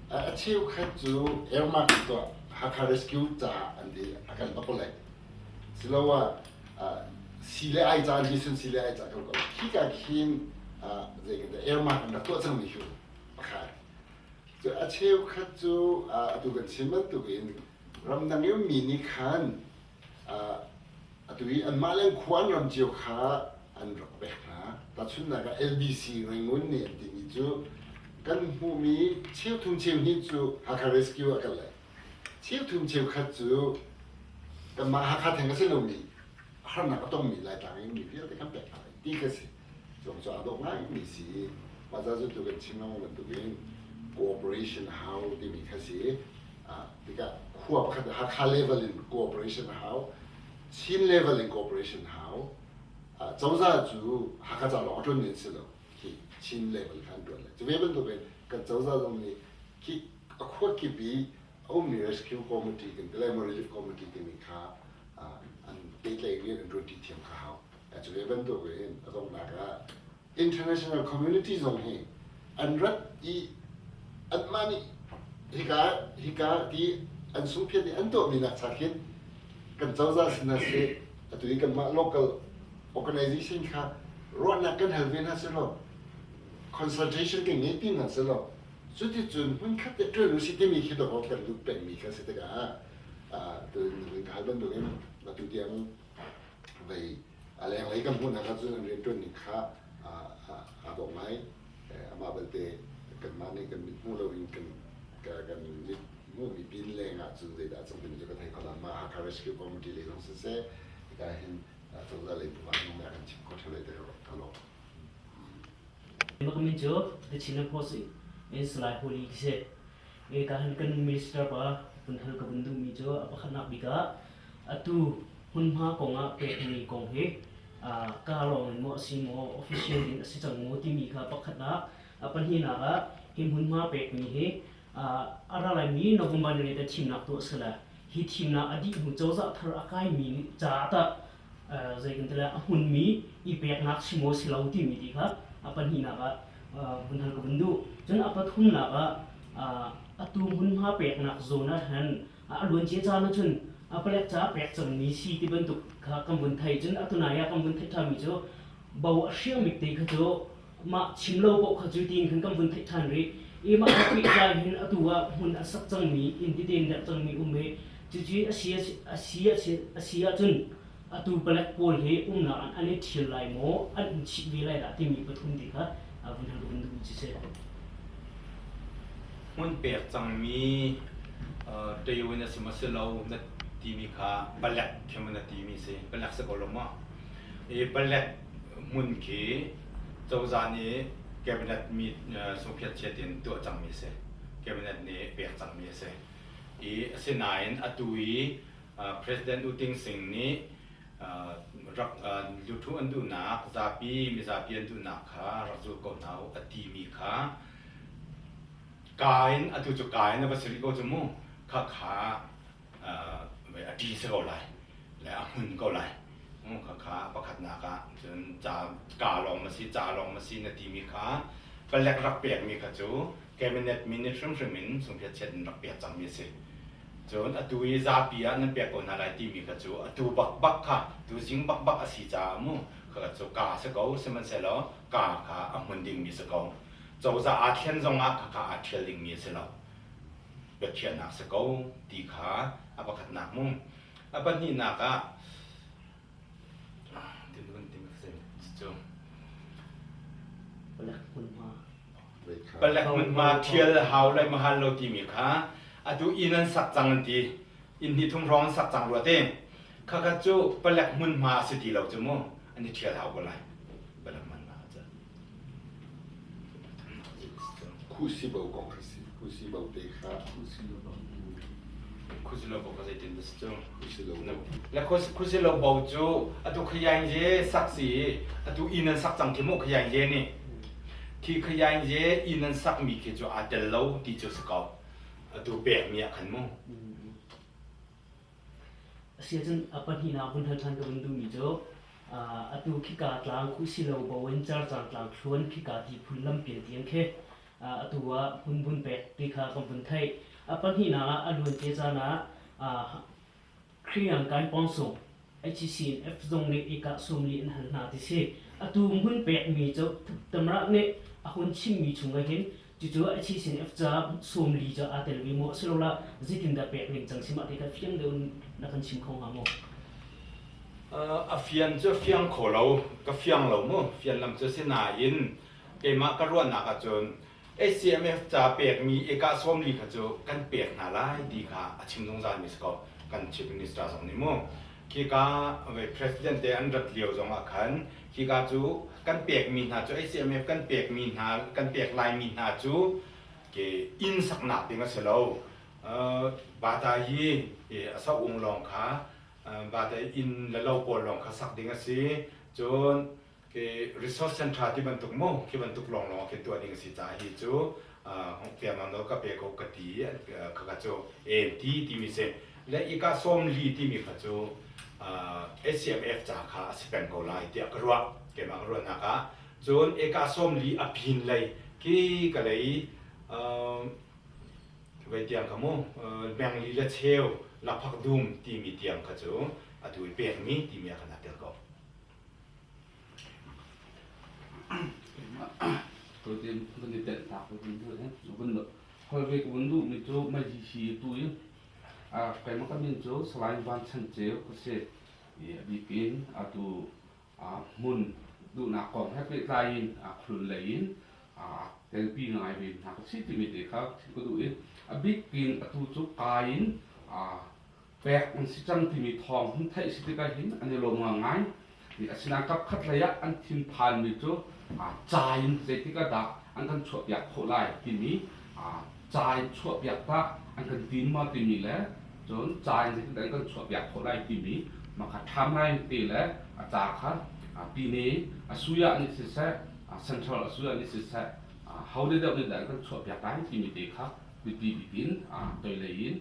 a cheukhat cu earmark tuah Hakha Rescue caah an ti a kan bak lai siloah si le ai ca an ti sun si le ai ca ko ko khi ka khin zei kan ti earmark an rak tuah cangmi cu pakhat Cu a cheukhat cu atu kan chim bantukin ramdang i ummi nih khan atu i anmah le khua an ram cio kha an rak pek hna. Tahchunhnak ah LBC Rangoon nih an timi cu kan hmuhmi cheuthum cheuhnih cu Hakha Rescue ah kal lai. Cheuthum cheukhat cu kanmah Hakha theng a si lomi harnak a tongmi Laitlang i ummi vialte kan pek hna lai ti kha si. Zong cu aa dawh ngaimi si. Mah ca cu tu kan chim lengmang bantukin cooperation hau timi kha si. Tikah khua pakhat Hakha level in cooperation hau, Chin level in cooperation hau. Cozah cu Hakha ca lawng a ṭuanmi an si lo. Khi Chin level kha an ṭuan lai. Cu ve bantukin kan cozah zong nih khi a khua kip i a ummi rescue committee kan ti lai maw relief committee timi kha an pehtlaih rian an ṭuanṭi thiam kha hau. Cu ve bantuk in a donghnak ah international community zong hi an rat i anmah nih hika hika ti an sungphiat i an tuahmi nak cha khin kan cozah sinah seh atu i kanmah local Organization kha ruahnak kan hal ve hna selaw consultation kan ngei ti hna selaw cuticun hmunkhat te ṭuan usih timi khi dawh kan duh pengmi kha si tikah tun ka hal bantukin atu tiang vei a lenglei kan hmuhnak ahcun an rianṭuan ning kha aa dawh ngai. Amah belte kanmah nih kan mit hmuh loin kan kan mit hmuhmi pin leng ahcun zeidah a cang timi cu ka thei kho lo. Mah Hakha Rescue Committee lei zong siseh, hika hin cozah lei pupa zong nih a kan chimh khawh ṭheo lai ti ka lawm. Mah min cu The Chinland Post in Salai Holy khi si. Ka han kan minister pa vun hal ka vun duhmi cu a pakhatnak bik ah atu hmunhma kong ah pekmi kong hi ka lawng in maw a si maw official in a si cang maw timi kha pakhatnak a pahnihnak ah hi hmunhma pekmi hi a ra laimi November ni te thimnak tuah a si lai. Hi thimnak a dih hnu cozah thar a kaimi caah tah zei kan ti lai a hmunmi i peknak si maw si lo timi ti kha a pahnihnak ah vun hal ka vun duh. Cun a pathumnak ah atu hmunhma peknak zawn ah hin a luancia caan ahcun a palek ca pek cangmi si ti bantuk kha kan vun thei. Cun atunai ah kan vun theih ṭhanmi cu bo a hriangmik te kha cu mah chim lo paoh kha cu tiin khan kan vun theih ṭhan rih. I mah he pehtlai hin atu ah hmun a sak cangmi inn tete in derh cangmi um hi cucu a si a si a si ahcun atu palek pawl hi umnak an an i ṭhial lai maw an um chih ve lai dah timi pathum te kha vun hal ka vun duhmi cu si. Hmun pek cangmi Tayuin a si maw si lo na timi kha palek khi maw na timi si palek si ko lo maw? I palek hmun khi cozah nih cabinet mi sungphiat chiat in tuah cangmi a si. Cabinet nih pek cangmi a si. I asinain atu i President U Ting Sing nih rak luthu an duhnak zapi mizapi an duhnak kha rak zul ko hna u a timi kha ka in atu cu ka in a va si rih ko cu mu kha kha a ṭi si ko lai le a hmun ko lai. Khakha pakhatnak ah cun ca ka lawng ma si ca lawng ma si na timi kha palek rak pekmi kha cu cabinet minute hrimhrim in sungphiat chiat in rak pek cangmi a si. Cun atu i zapi ah nan pek ko hna lai timi kha cu atu bakbak kha tuzing bakbak a si caah mu khakha cu ka si ko sihmanhsehlaw ka kha a hmun dingmi si ko. Cozah aa thlen zongah khakha aa ṭhial dingmi a si lo. Biakhiahnak si ko ti kha a pakhatnak mu. A pahnihnak ah palek hmunhma ṭhial hau le mahal lo timi kha atu inn an sak cang an ti. Inn hnih thum hrawng an sak cang rua te. Khakhat cu palek hmunhma a si ti lo cu mu an i ṭhial hau ko lai. Palek hmunhma cu. Khusibo kong kha si. Khusibo te kha. Khusilo bo kha zeitin dah si cu? Khusilo bo. Le khusilo bo cu atu khayain ye sak si atu inn an sak cang khi mu khayain ye nih. Khi khayain ye inn an sak mi khi cu aa tel lo ti cu si ko. Atu pek mi ah khan mu. Asiahcun a pahnihnak vun hal ṭhan ka vun duhmi cu atu khika tlang Khuhsilo bo in Carcang tlang thluan khika tiphul lampial tiang khi atu ah hmun vun pek ti kha kan vun theih. A pahnihnak ah a luancia caan ah Khriang Kainpawngsung HCNF zong nih ekah sawmli an hal hna ti si. Atu hmun pekmi cu Tamrah nih a hun chimmi chungah hin Cucu HCNF ca sawmli cu aa tel ve maw asiloah zeitindah pek ning cang si mah ti kha fiang deuh in na kan chim kho hnga maw? A fian cu fiang kho lo, ka fiang lo mu. Fian lam cu si nain keimah ka ruahnak ahcun HCMF ca pekmi ekah sawmli kha cu kan pek hna lai ti kha a chim zungzalmi si ko. Kan Chief Minister zong nih mu. Khika President te an rat lio zong ah khan khika cu kan pekmi hna cu HCMF kan pekmi hna kan pek laimi hna cu ke inn saknak ding a si lo. Bata hi a sok ung lawng kha bata inn le lo pawl lawng kha sak ding a si. Cun ke resource center ti bantuk mu khi bantuk lawnglawng ah khin tuah ding a si caah hi cu fiangnang nawl ka pe ko ka ti khakha cu AMT timi si le ika sawmli timi kha cu HCMF ca kha a si peng ko lai tiah ka ruah keimah ka ruahnak ah cun eka sawmli a pin lei khi ka lei vei tiang kha mu mengli le cheu lakphak dum timi tiang kha cu atu i pekmi timi ah khan aa tel ko. Cutin vun i tenh tak vun duh i vun hal ve ka vun duhmi cu mei hi hi tu i keimah ka min cu Salai Van Chan Ceu ka si. I a bik in atu hmun duhnak kong he pehtlai in khualun lei in telpi ngai ve hna ka si timi te kha chim ka duh i a bik in atu cu kai in pek an si cang timi thawng hun theih si tikah hin an i lawm ngai. Asinain kapkhat lei ah an thinphanmi cu ca in zeitik ah dah an kan chuahpiak khawh lai timi ca in chuahpiak tah an kan tim maw timi le cun ca in zeitik dah an kan chuahpiak khawh lai timi mah kha timeline te le a ca kha pine a sui ah nih siseh central a sui ah nih siseh ho deuh nih dah an kan chuahpiak lai timi te kha biapi bik in toilei in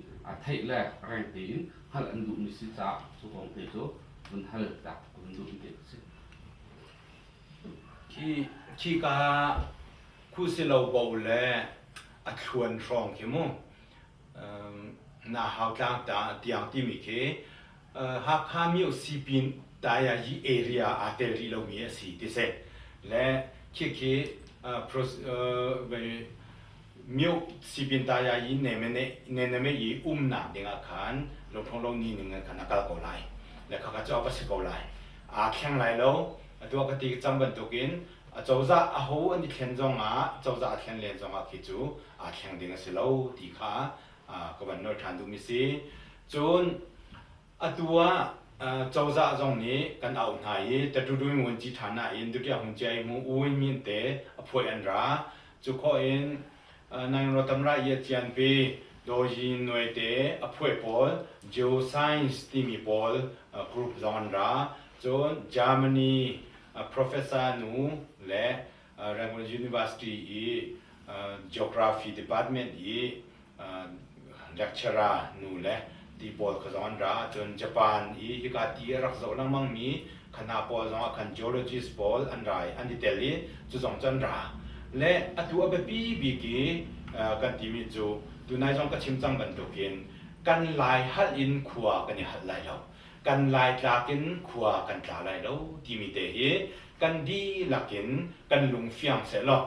theih le reng tein hngalh an duhmi si caah cu kong te cu vun hal tak vun duhmi te si. Khi khika khusilo bo le a thluan hrawng khi mu na hau tlang ta tiang timi khi Hakha myo sipin taya yi area aa tel rih lomi a si ti si le khi khi myo sipin taya yi neneme i umnak dingah khan lungthong lo ni ning khan a kal ko lai le khakha cu a va si ko lai aa thleng lai lo atu ka ti cang bantukin a cozah a ho an i thlen zongah cozah a thlen len zongah khi cu aa thleng ding a si lo ti kha ka van nawl ṭhan duhmi si. Cun atu ah cozah zong nih kan auh hna i Tatudun Ngunci ṭhan ah in Dutiah Hung Ciai Mu U Win Myint te a phuai an ra. Cu khawh in Nang Rotamra i a cianpi Daw Yin Nwe te a phuai pawl Geoscience timi pawl group zong an ra. Cun Germany professor nu le Rangoon University i Geography Department i lecturer nu le ti pawl kha zong an ra. Cun Japan i hika ti a rak zoh lengmang mi khana pawl zong ah khan geologist pawl an ra i an i tel i cu zong cu an ra. Le atu a biapi bik i kan timi cu tunai zong ka chim cang bantukin kan Lai halh in khua kan i halh lai lo. Kan Laitlak in khua kan tla lai lo timi te hi kan dihlak in kan lung fiang seh law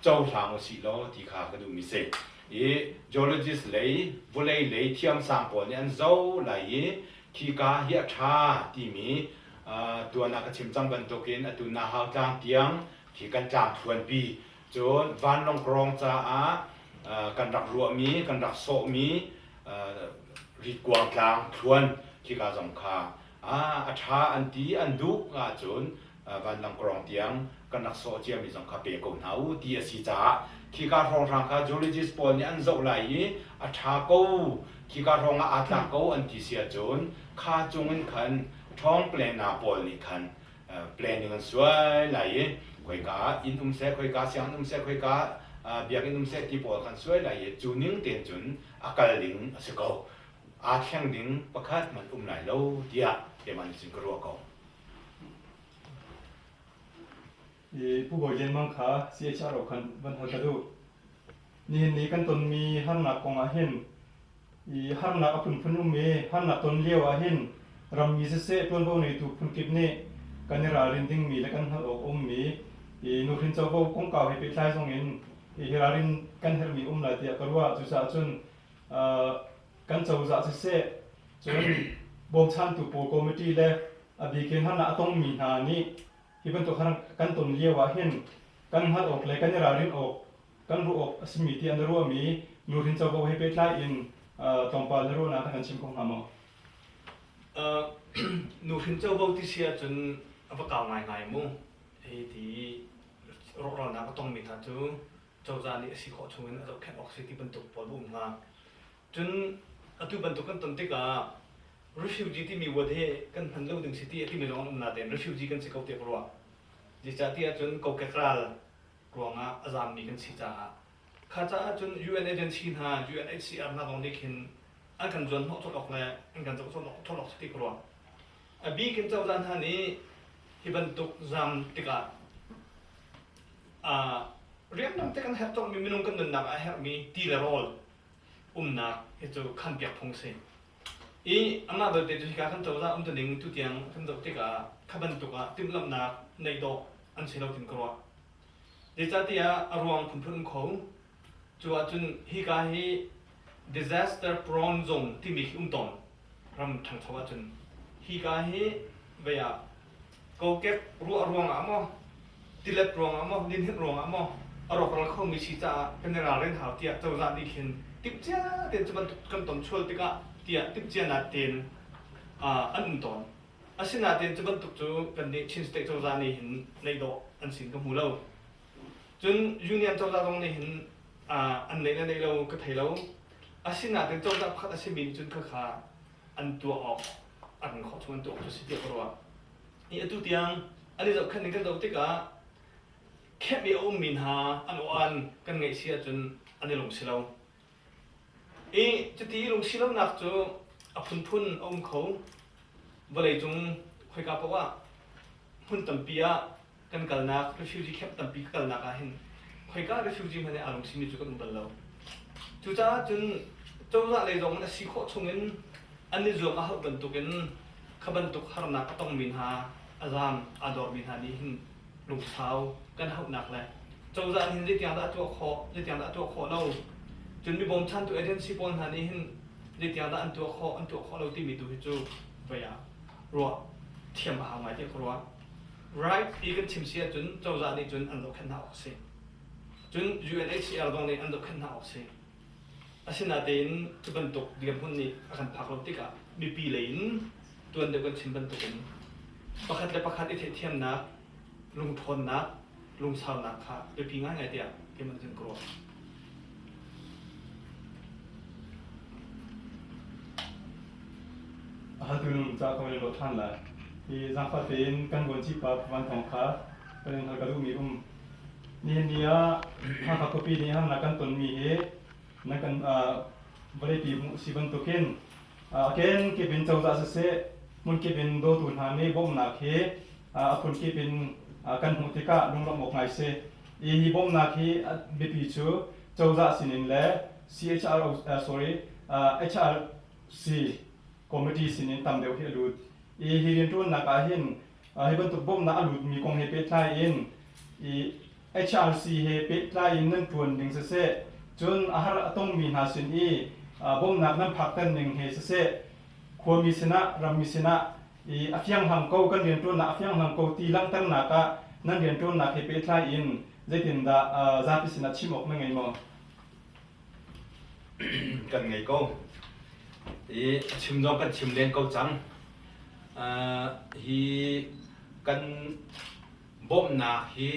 cohlang usih law ti kha ka duhmi si. I geologist lei vawlei lei thiamsang pawl nih an zoh lai i khika hi a ṭha timi tuan ah ka chim cang bantukin atu Nahau tlang tiang khi kan tlang thluanpi cun vanlawng krawng caah kan rak ruahmi kan rak sawhmi ritkuang tlang thluan khika zong kha a ṭha an ti an duh ahcun vanlangkawrong tiang kan rak sawh ciami zong kha pe ko hna u ti a si caah khika hrawnghrang kha geologist pawl nih an zoh lai i a ṭha ko khika hrawng ah aa tlak ko an ti si ahcun kha cung in khan ṭhawng planner pawl nih khan planning an suai lai i khoika inn um seh khoika sianginn um seh khoika biakinn um seh ti pawl khan suai lai i cu ning tein cun a kal ding a si ko aa thleng ding pakhat hmanh um lai lo tiah keimah nih cun ka ruah ko. I Pu Bawi Lian Mang kha CHRO khan van hal ka duh. Nihin ni kan tonmi harnak kong ah hin i harnak a phunphun um i harnak ton lio ah hin rammi siseh ṭuanvo neitu phunkip nih kan i ralrin dingmi le kan hngalh awk a ummi i nuhrin covo kongkau he pehtlai zong in hi ralrin kan herhmi um lai tiah ka ruah. Cucaah cun kan cozah siseh cun bawmchantu pawl committee le a bik in harnak a tongmi hna nih hi bantuk har kan ton lio ah hin kan hngalh awk le kan i ralrin awk kan ruah awk a simi tiah na ruahmi nuhrin covo he pehtlai in tlawmpal na ruahnak na kan chim kho hnga maw? Nuhrin covo ti si ahcun a va kau ngaingai mu. Hi ti rawhralnak a tongmi hna cu cozah nih a si khawh chungin a zohkhenh awk si ti bantuk pawl a um hnga. Cun atu bantuk kan ton tikah refugee timi word hi kan hman lo ding si ti a timi zong an um natein refugee kan si ko tiah ka ruah. Zeicahtiah cun kokek ral ruangah a zaammi kan si caah. Kha caah cun UN agency hna, UNHCR hna zong nih khin an kan zuan hnawh colh awk le an kan zoh colh awk si ti ka ruah. A bik in cozah hna nih hi bantuk zaam tikah rianrang te kan herh cawkmi minung kan nunnak ah a herhmi ti le rawl umnak hi cu khanpiak phung a si. I amah belte cu hika kan cozah umtuning tutiang kan zoh tikah kha bantuk ah timhlamhnak neih dawh an si lo tin ka ruah. Zeicahtiah a ruang phunphun um kho. Cu ahcun hika hi disaster prone zone timi khi um tawn ram ṭhangcho ahcun hika hi vei ah kokek ruah ruangah maw tilet ruangah maw linhinh ruangah maw a rawkral khomi si caah kan i ralrin hau tiah cozah nih khin timhcia tein cu bantuk kan ton chual tikah tiah timhcia natein an um tawn. Asinain cu bantuk cu kannih Chin State cozah nih hin neih dawh an sin ka hmu lo. Cun Union cozah zong nih hin an neih le neih lo ka thei lo. Asinain cozah pakhat a simi nih cun khakha an tuah awk an khawh chung an tuah awk cu si tiah ka ruah. Hi atu tiang an i zohkhenh ning kan zoh tikah camp i a ummi hna an aw-an kan ngeih si ahcun an i lung si lo. I cuti lungsi lonak cu a phunphun a um kho. Vawleicung khoika paoh ah hmun tampi ah kan kalnak refugee camp tampi ka kalnak ah hin khoika refugee hmanh nih aa lungsimi cu kan um bal lo. Cucaah cun cozah lei zong in a si khawh chungin an i zuam a hauh bantukin kha bantuk harnak a tongmi hna a zaam aa dormi hna nih hin lungsau kan hauhnak le cozah nih hin zeitiang dah a tuah khawh, zeitiang dah a tuah khawh lo. Cun mi bawmchantu agency pawl hna nih hin zeitiang dah an tuah khawh, an tuah khawh lo timi tu hi cu vei ah ruah thiam a hau ngai tiah ka ruah. Right ti kan chim si ahcun cozah nih cun an zohkhenh hna awk a si. Cun UNHCR zong nih an zohkhenh hna awk a si. Asinain cu bantuk dirhmun nih a kan phak lo tikah mipi lei in tuan deuh kan chim bantukin pakhat le pakhat i theihthiamnak, lungṭhawnnak, lungsaunak kha biapi ngaingai tiah keimah nih cun ka ruah. Haltu nung ca ka van in ruah ṭhan lai. Hi zaangfah tein kan vuanci pa Pu Van Thawng kha kan in hal ka duhmi um. Nihin ni ah Hakha khuapi nih harnak kan tonmi hi nan kan vawleipi hmuh si bantukin a kenkip in cozah siseh hmunkip in dawtu hna nih bawmhnak hi a phunkip in kan hmuh tikah lunglawmh awk ngai si. Hi hi bawmhnak hi biapi cu cozah sinin le CHRO sorry HRC committee sinin tam deuh hi a lut. I hi rianṭuannak ah hin hi bantuk bawmhnak a lutmi kong he pehtlai in i HRC he pehtlai in nan ṭuan ding siseh, cun a har a tongmi hna sin i bawmhnak nan phakter ning he siseh, khuami sinah rammi sinah i a fianghlang ko kan rianṭuannak a fianghlang ko ti langhternak ah nan rianṭuannak he pehtlai in zeitindah zapi sinah chim awk na ngei maw? Kan ngei ko. I a chim zong kan chim len ko cang. Hi kan bawmhnak hi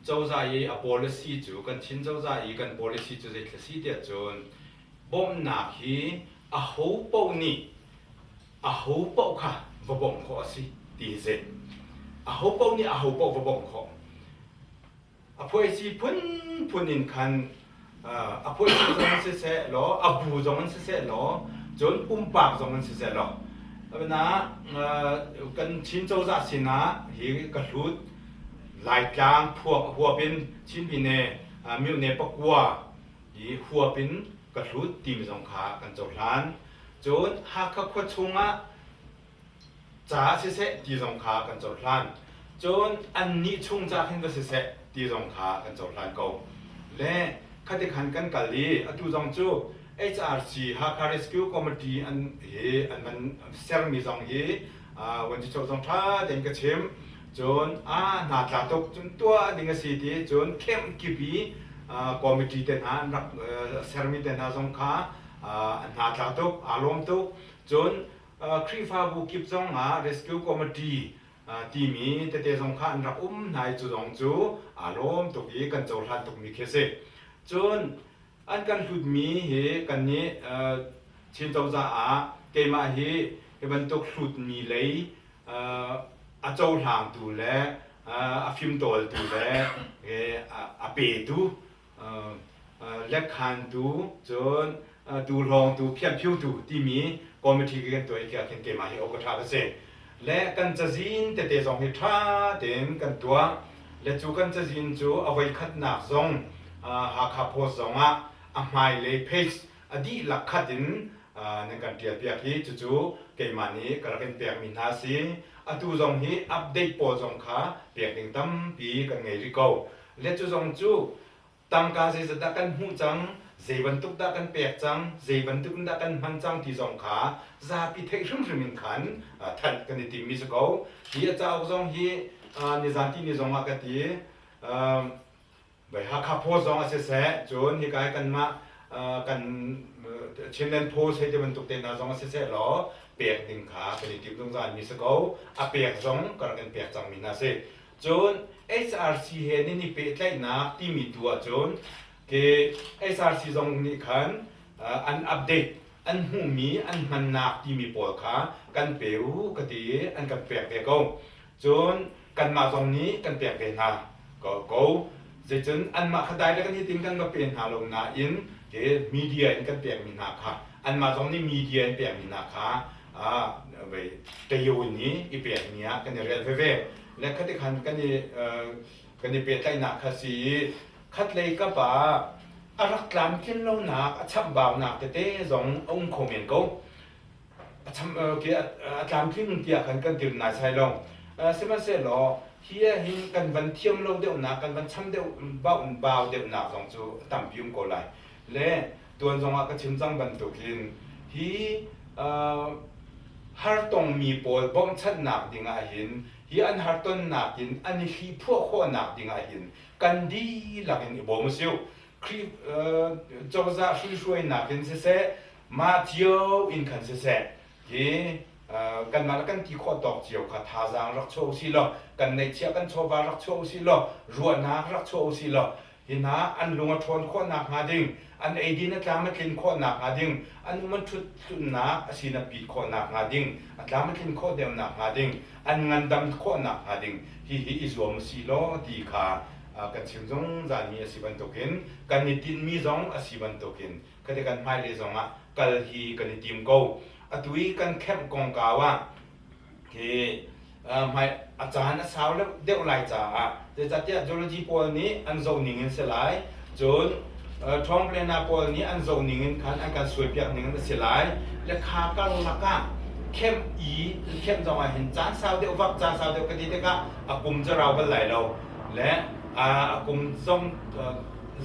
cozah i a policy cu kan Chin cozah i kan policy cu zeithil a si tiah cun bawmhnak hi aho paoh nih aho paoh kha va bawmh khawh a si ti hi si. Aho paoh nih aho paoh va bawmh khawh. A phuaisi phunphun in khan a phuaisi zong in siseh law a bu zong in siseh law cun pumpak zong in siseh law na kan Chin cozah sinah hi ka hlut Laitlang phuak huap in Chin Pine myone pakua hi huap in ka hlut timi zong kha kan cohlan. Cun Hakha khua chungah ca siseh ti zong kha kan cohlan. Cun annih chung ca khin va siseh ti zong kha kan cohlan ko. Le khati khan kan kal i atu zong cu HRC Hakha Rescue Committee an hi an van sermi zong hi vuanci zong ṭha tein ka chim. Cun a hna tla tuk cun tuah ding a si ti cun camp kip i committee te hna an rak sermi te hna zong kha an hna tla tuk aa lawm tuk. Cun Khrihfabu kip zong ah Rescue Committee timi tete zong kha an rak um hna i cu zong cu aa lawm tuk i kan cohlan tukmi khi a si. Cun an kan hlutmi hi kannih Chin cozah ah keimah hi hi bantuk hlutmi lei a cohlangtu le a fimtawltu le a petu lekkhantu cun tuhlawngtu phianphiutu timi committee kan tuah i khi khin keimah hi awk a ṭha ka si. Le kan cazin tete zong hi ṭha tein kan tuah. Le cu kan cazin cu a voikhatnak zong Hakha Post zong ah a hmailei page a dihlak khat in nan kan ṭialpiak hi cucu keimah nih ka rak in pekmi hna a si. Atu zong hi update pawl zong kha pek ding tampi kan ngei rih ko. Le cu zong cu tangka zeizat dah kan hmuh cang, zei bantuk dah kan pek cang, zei bantuk in dah kan hman cang ti zong kha zapi theih hrimhrim in khan thanh kan i timmi si ko. Hi a cauk zong hi nizan ti ni zong ah ka ti. Bai Hakha Post zong a siseh, cun hika hi kanmah kan Chinland Post hei ti bantuk te hna zong a siseh law pek ding kha kan i tim zungzal mi si ko. A pek zong ka rak in pek cangmi hna si. Cun HRC he nan i pehtlaihnak timi tu ahcun ke HRC zong nih khan an update an hmuhmi an hmannak timi pawl kha kan pe u ka ti i an kan pek ve ko. Cun kanmah zong nih kan pek ve hna ko ko. Zeicun anmah kha dai le kan hitin kan va pe hna lo nain ke media in kan pekmi hna kha anmah zong nih media in pekmi hna kha vei tayo nih i pekmi ah kan i rel veve. Le khati khan kan i kan i pehtlaihnak kha si i khatlei kap ah a rak tlamtlin lonak a chamhbaunak tete zong a um kho men ko. A cham a tlamtling tiah khan kan dir naisai lo. Sihmanhsehlaw hi ah hin kan van thiam lo deuhnak kan van cham deuh bau deuhnak zong cu a tampi um ko lai. Le tuan zongah ka chim cang bantukin hi hartongmi pawl bawmhchanhnak dingah hin hi an hartonnak in an i hliphuah khawhnak dingah hin kan dihlak in i bawm usih. Khrih cozah hruihruainak in siseh mah cio in khan siseh hi kanmah le kan ti khawh tawk cio kha thazaang rak chuah usih law kan neihchiah kan chawva rak chuah usih law ruahnak rak chuah usih law Hi hna an lung a ṭhawn khawh nakhnga ding, an eidin a tlam a tlin khawh nakhnga ding, an um an ṭhut tlunnak a sin a pit khawh nakhnga ding, a tlam a tlin khawh deuh nakhnga ding, an ngandam khawh nakhnga ding, hihi i zuam u sih law ti kha kan chim zungzalmi a si bantukin kan i tinhmi zong a si bantukin khati kan hmailei zongah kal hi kan i tim ko. Atu i kan kemh kongkau ah Hi hmai a caan a sau deuh lai caah zeicahtiah geology pawl nih an zoh ning in si lai cun ṭhawngplena pawl nih an zoh ning in khan an kan suaipiak ning in a si lai le kha karlak ah kemh i kemh zong ah hin caan sau deuh vak caan sau deuh ka ti tikah a kum cu rau bal lai lo le a kum zong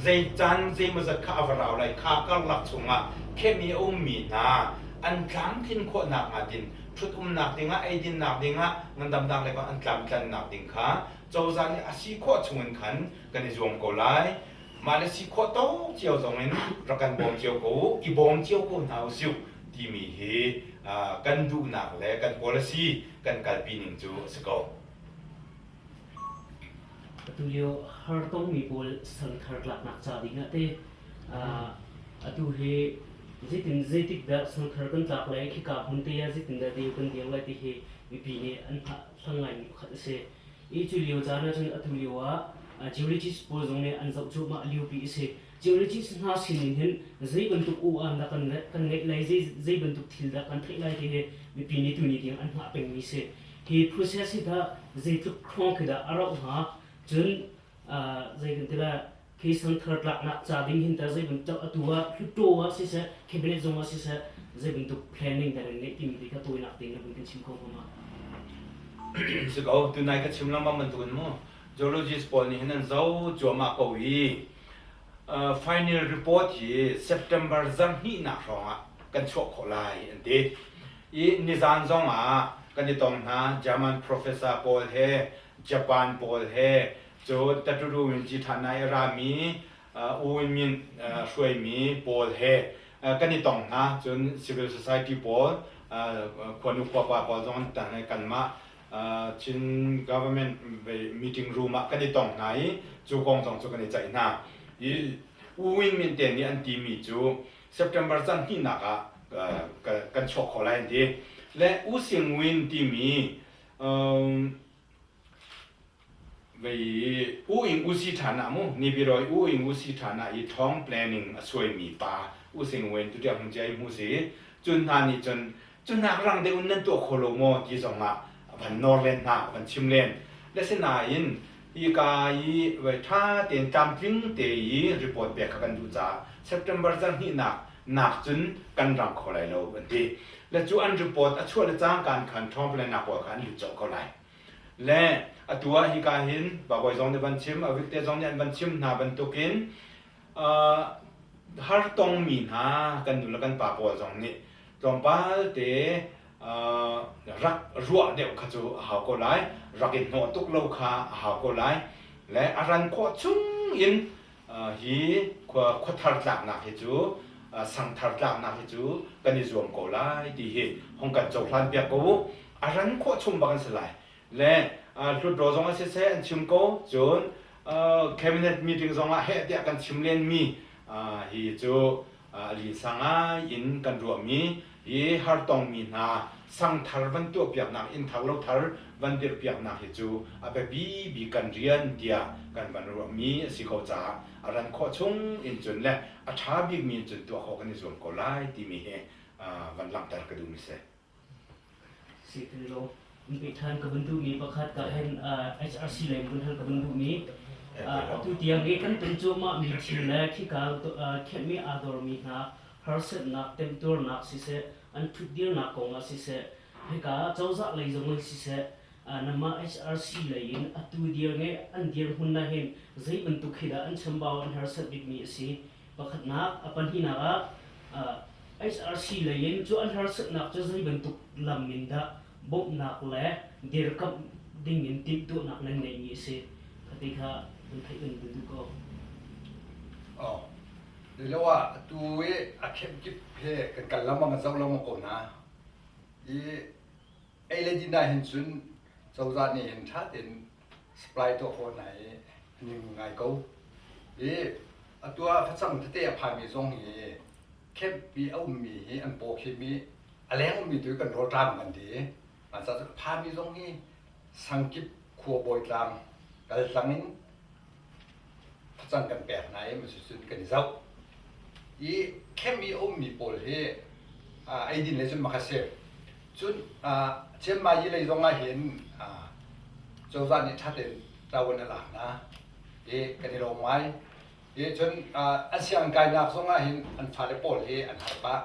zei caan zeimawzat kha a va rau lai kha karlak chungah kemh i a ummi hna an tlamtlin khawh nakhnga tin ṭhut-umnak dingah eidinnak dingah ngandamnak lei an tlamtlannak ding kha cozah nih a si khawh chungin khan kan i zuam ko lai. Mah le si khawh tawk cio zongin rak kan bawm cio ko u, i bawm cio ko hna usih timi hi kan duhnak le kan policy kan kalpi ning cu a si ko. Atu lio hartongmi pawl sangthar tlaknak ca ding ah teh atu hi zeitin zeitik dah sangthar kan tlak lai khika hmun te ah zeitin dah deu kan deu lai ti hi mipi nih an hlang ngaimi pakhat a si. I cu lio caan ahcun atu lio ah geologist pawl zong nih an zoh cuahmah liopi a si. Geologist hna sinin hin zei bantuk u-an dah kan kan ngeih lai zei bantuk thil dah kan theih lai ti hi mipi nih tuni tiang an hngah pengmi si. Hi process hi tah zeitluk hrawng khi dah a rauh hnga? Cun zei kan ti lai khi sangthar tlaknak ca ding hin tah zei bantuk atu ah Hluttaw ah siseh cabinet zong ah siseh zei bantuk planning dah nan ngeih timi ti kha tawinak tein na vun kan chim kho hnga ma? Si ko, tunai ka chim lengmang bantukin mu geologist pawl nih hin an zoh cuahmah ko i final report hi September zarhhnihnak hrawngah kan chuah khawh lai an ti. I nizan zong ah kan i tong hna German professor pawl he Japan pawl he cun Taturu Winci ṭhan ah i rami U Win Myint hruaimi pawl he kan i tong hna cun civil society pawl khuanu khuapa pawl zong an tan kanmah Chin government meeting room ah kan i tong hna i cu kong zong cu kan i ceih hna. I U Win Myint te nih an timi cu September caan hnihnak ah kan chuak kho lai an ti. Le U Sing Win timi vei U Ing U Si ṭhan ah mu Nipirawi U Ing U Si ṭhan ah i ṭhawng planning a suaimi pa U Sing Win tu tiang hmun cia i hmu si. Cun hna nih cun cunak rang deuh in nan tuah kho lo maw ti zong ah a van nawr len hna a van chim len. Le sinain hika i voi ṭha tein tlamtling te i report pek kha kan duh caah September zarhhnihnak nak cun kan rang kho lai lo an ti. Le cu an report a chuah le cangka in khan ṭhawng nak pawl kha an lut colh ko lai. Le Atu ah hika hin Babawi zong nih van chim, Avikte zong nih an van chim hna bantukin har tongmi hna kan nu le kan pa pawl zong nih tlawmpal te rak ruah deuh kha cu a hau ko lai, rak i hnawh tuk lo kha a hau ko lai. Le a ran khawh chung in hi khuathar tlaknak hi cu sangthar tlaknak hi cu kan i zuam ko lai ti hi hong kan cohlan piak ko u. A ran khawh chung bak an si lai. Le hlutro zong an siseh an chim ko cun cabinet meeting zong ah heh tiah kan chim len mi hi cu a linsa ngai in kan ruahmi hi hartongmi hna sangthar van tuahpiaknak innthar lothar van dirhpiaknak hi cu a biapi bik kan rian tiah kan van ruahmi a si ko caah a ran khawh chung in cun le a ṭha bikmi in cun tuah khawh kan i zuam ko lai timi hi van langhter ka duhmi si. Si ti lo. Ṭhan ka vun duhmi pakhat ka hen HRC lei vun hal ka vun duhmi atu tiang i kan ton cuahmah mi thil le khika khenhmi aa dormi hna harsatnak temtuarnak siseh an ṭhutdirnak kong ah siseh hika cozah lei zong in siseh namah HRC lei in atu dir nge an dirhmun ah hin zei bantuk hi dah an chambau an harsat bikmi a si Pakhatnak, a pahnihnak ah HRC lei in cu an harsatnak cu zei bantuk lam in dah bawmhnak le dirkamh ding in timhtuahnak nan ngeihmi a si. Khati kha vun theih kan vun duh ko. Oh. Lilo ah atu i a khemkip he kan kal lengmang kan zoh lengmang ko hna. I ei le din ah hin cun cozah nih hin ṭha tein supply tuah khawh hna i a ning ngai ko. I atu ah facang tete a phanmi zong hi camp i a ummi hi an paw khim i a leng ummi tu kan rawlṭam kan ti. Mah ca cu a phanmi zong hi sangkip khua bawitlang kaltlang in facang kan pek hna i cucun kan i zoh. I camp i a ummi pawl hi eidin le cun mak a si. Cun Chiangmai yi lei zong ah hin cozah nih ṭha tein ṭavuan a lak hna i kan i lawm ngai. I cun an sianginn kainak zong ah hin an fale pawl hi an har pah.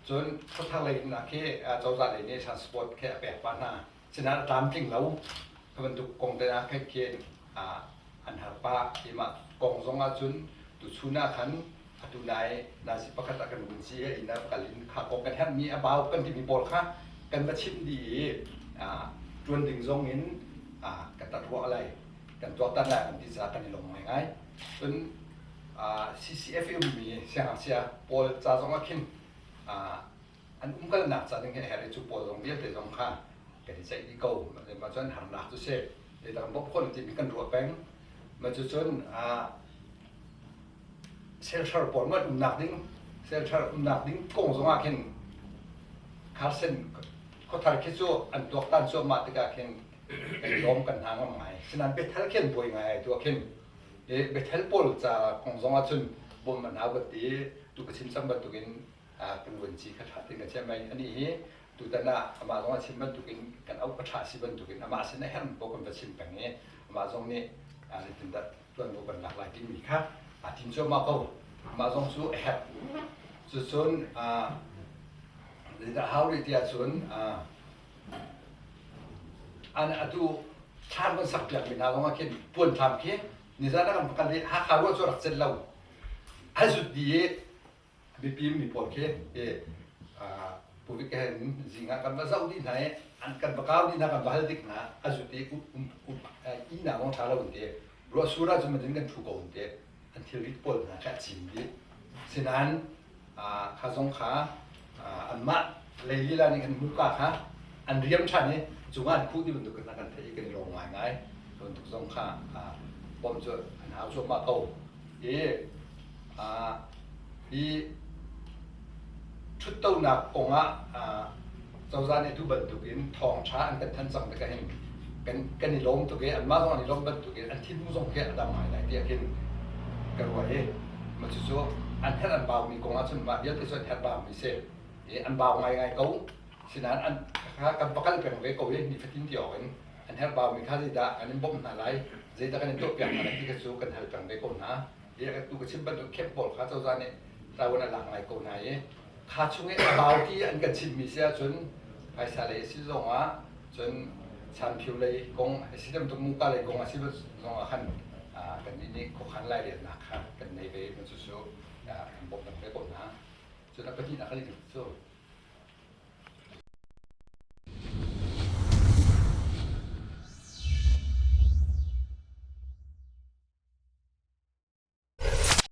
Cun khuathar lei in khi cozah lei nih transport khi a pek pah hna. Sinain a tlamtling lo. Kha bantuk kong te ah khin khin an har pah. Hi mah kong zong ah cun tuchun ah khan atu nai nazi pakhat ah kan vun si i inn ah kal in kha kong kan herhmi a bau kan timi pawl kha kan va chimh dih i ṭuan ding zong in kan tat ruah lai kan tuaktan lai kan ti caah kan i lawm ngaingai. Cun CCF i ummi siangngakchia pawl ca zong ah khin an umkalnak ca ding hi a herh i cu pawl zong vialte zong kha kan i ceih dih ko. Mah cun harnak cu si zeidang bawmh khawh timi kan ruah peng. Mah cucun shelter pawl ngat umnak ding shelter umnak ding kong zong ah khin Carson khuathar khi cu an tuaktan cuahmah tikah khin kan lawm kan hna ngam ngai. Sinain Bethel khi an buai ngai ai tu ah khin Bethel pawl ca kong zong ah cun bawmh an hau kan ti tu ka chim cang bantukin kan vuanci kha ṭha tein ka chiah mai. Anih hi tutan ah amah zong a chim bantukin kan auh ka ṭha si bantukin amah sin a herhmi paoh kan va chim peng i amah zong nih zeitindah ṭuanvo kan lak lai timi kha aa tim cuahmah ko. Amah zong cu a herh. Cucun zeidah hau rih ti ahcun an atu thlam kan sakpiakmi hna zong ah khin puan thlam khi nizan ah kan va kal i Hakha ruah cu a rak celh lo. A zut dih i biapi mi pawl khi Pu Vic hen zing ah kan va zoh dih hna i an kan va kau dih hna kan va hal dik hna a zut i ihnak zong ṭha lo an ti ruahsur ahcun madin kan ṭhu ko an ti an thilrit pawl hna kha a cim dih sinain kha zong kha anmah lei lila nih khan muka kha an riam ṭhan i cungah an khuh ti bantuk kan kan theih i kan i lawm ngaingai bantuk zong kha bawmh cu an hau cuahmah ko i Hi ṭhuttonak kong ah cozah nih atu bantukin thawngṭha an kan thanh cang tikah hin kan i lawm tuk i anmah zong an i lawmh bantukin an thinlung zong khi a dam ngai lai tiah khin ka ruah i mah cucu an herh an baumi kong ahcun mah vialte cu an herh baumi si i an bau ngaingai ko. Sinain an kan va kal peng ve ko i nifatin ti awk in an herh baumi kha zeidah kan in bawmh hna lai, zeidah kan in tuahpiak hna lai ti kha cu kan hal peng ve ko hna. Tu ka chim bantuk camp pawl kha cozah nih ṭavuan a lak ngai ko hna i kha chung i a bau ti an kan chimmi si ahcun phaisa lei a si zong ah cun Chanphio lei kong a si bantuk muka lei kong a si zong ah khan kannih nih khuakhan lairelnak kha kan nei ve. Cucu kan bawmh ve ko hna. Cun a pahnihnak kan cu.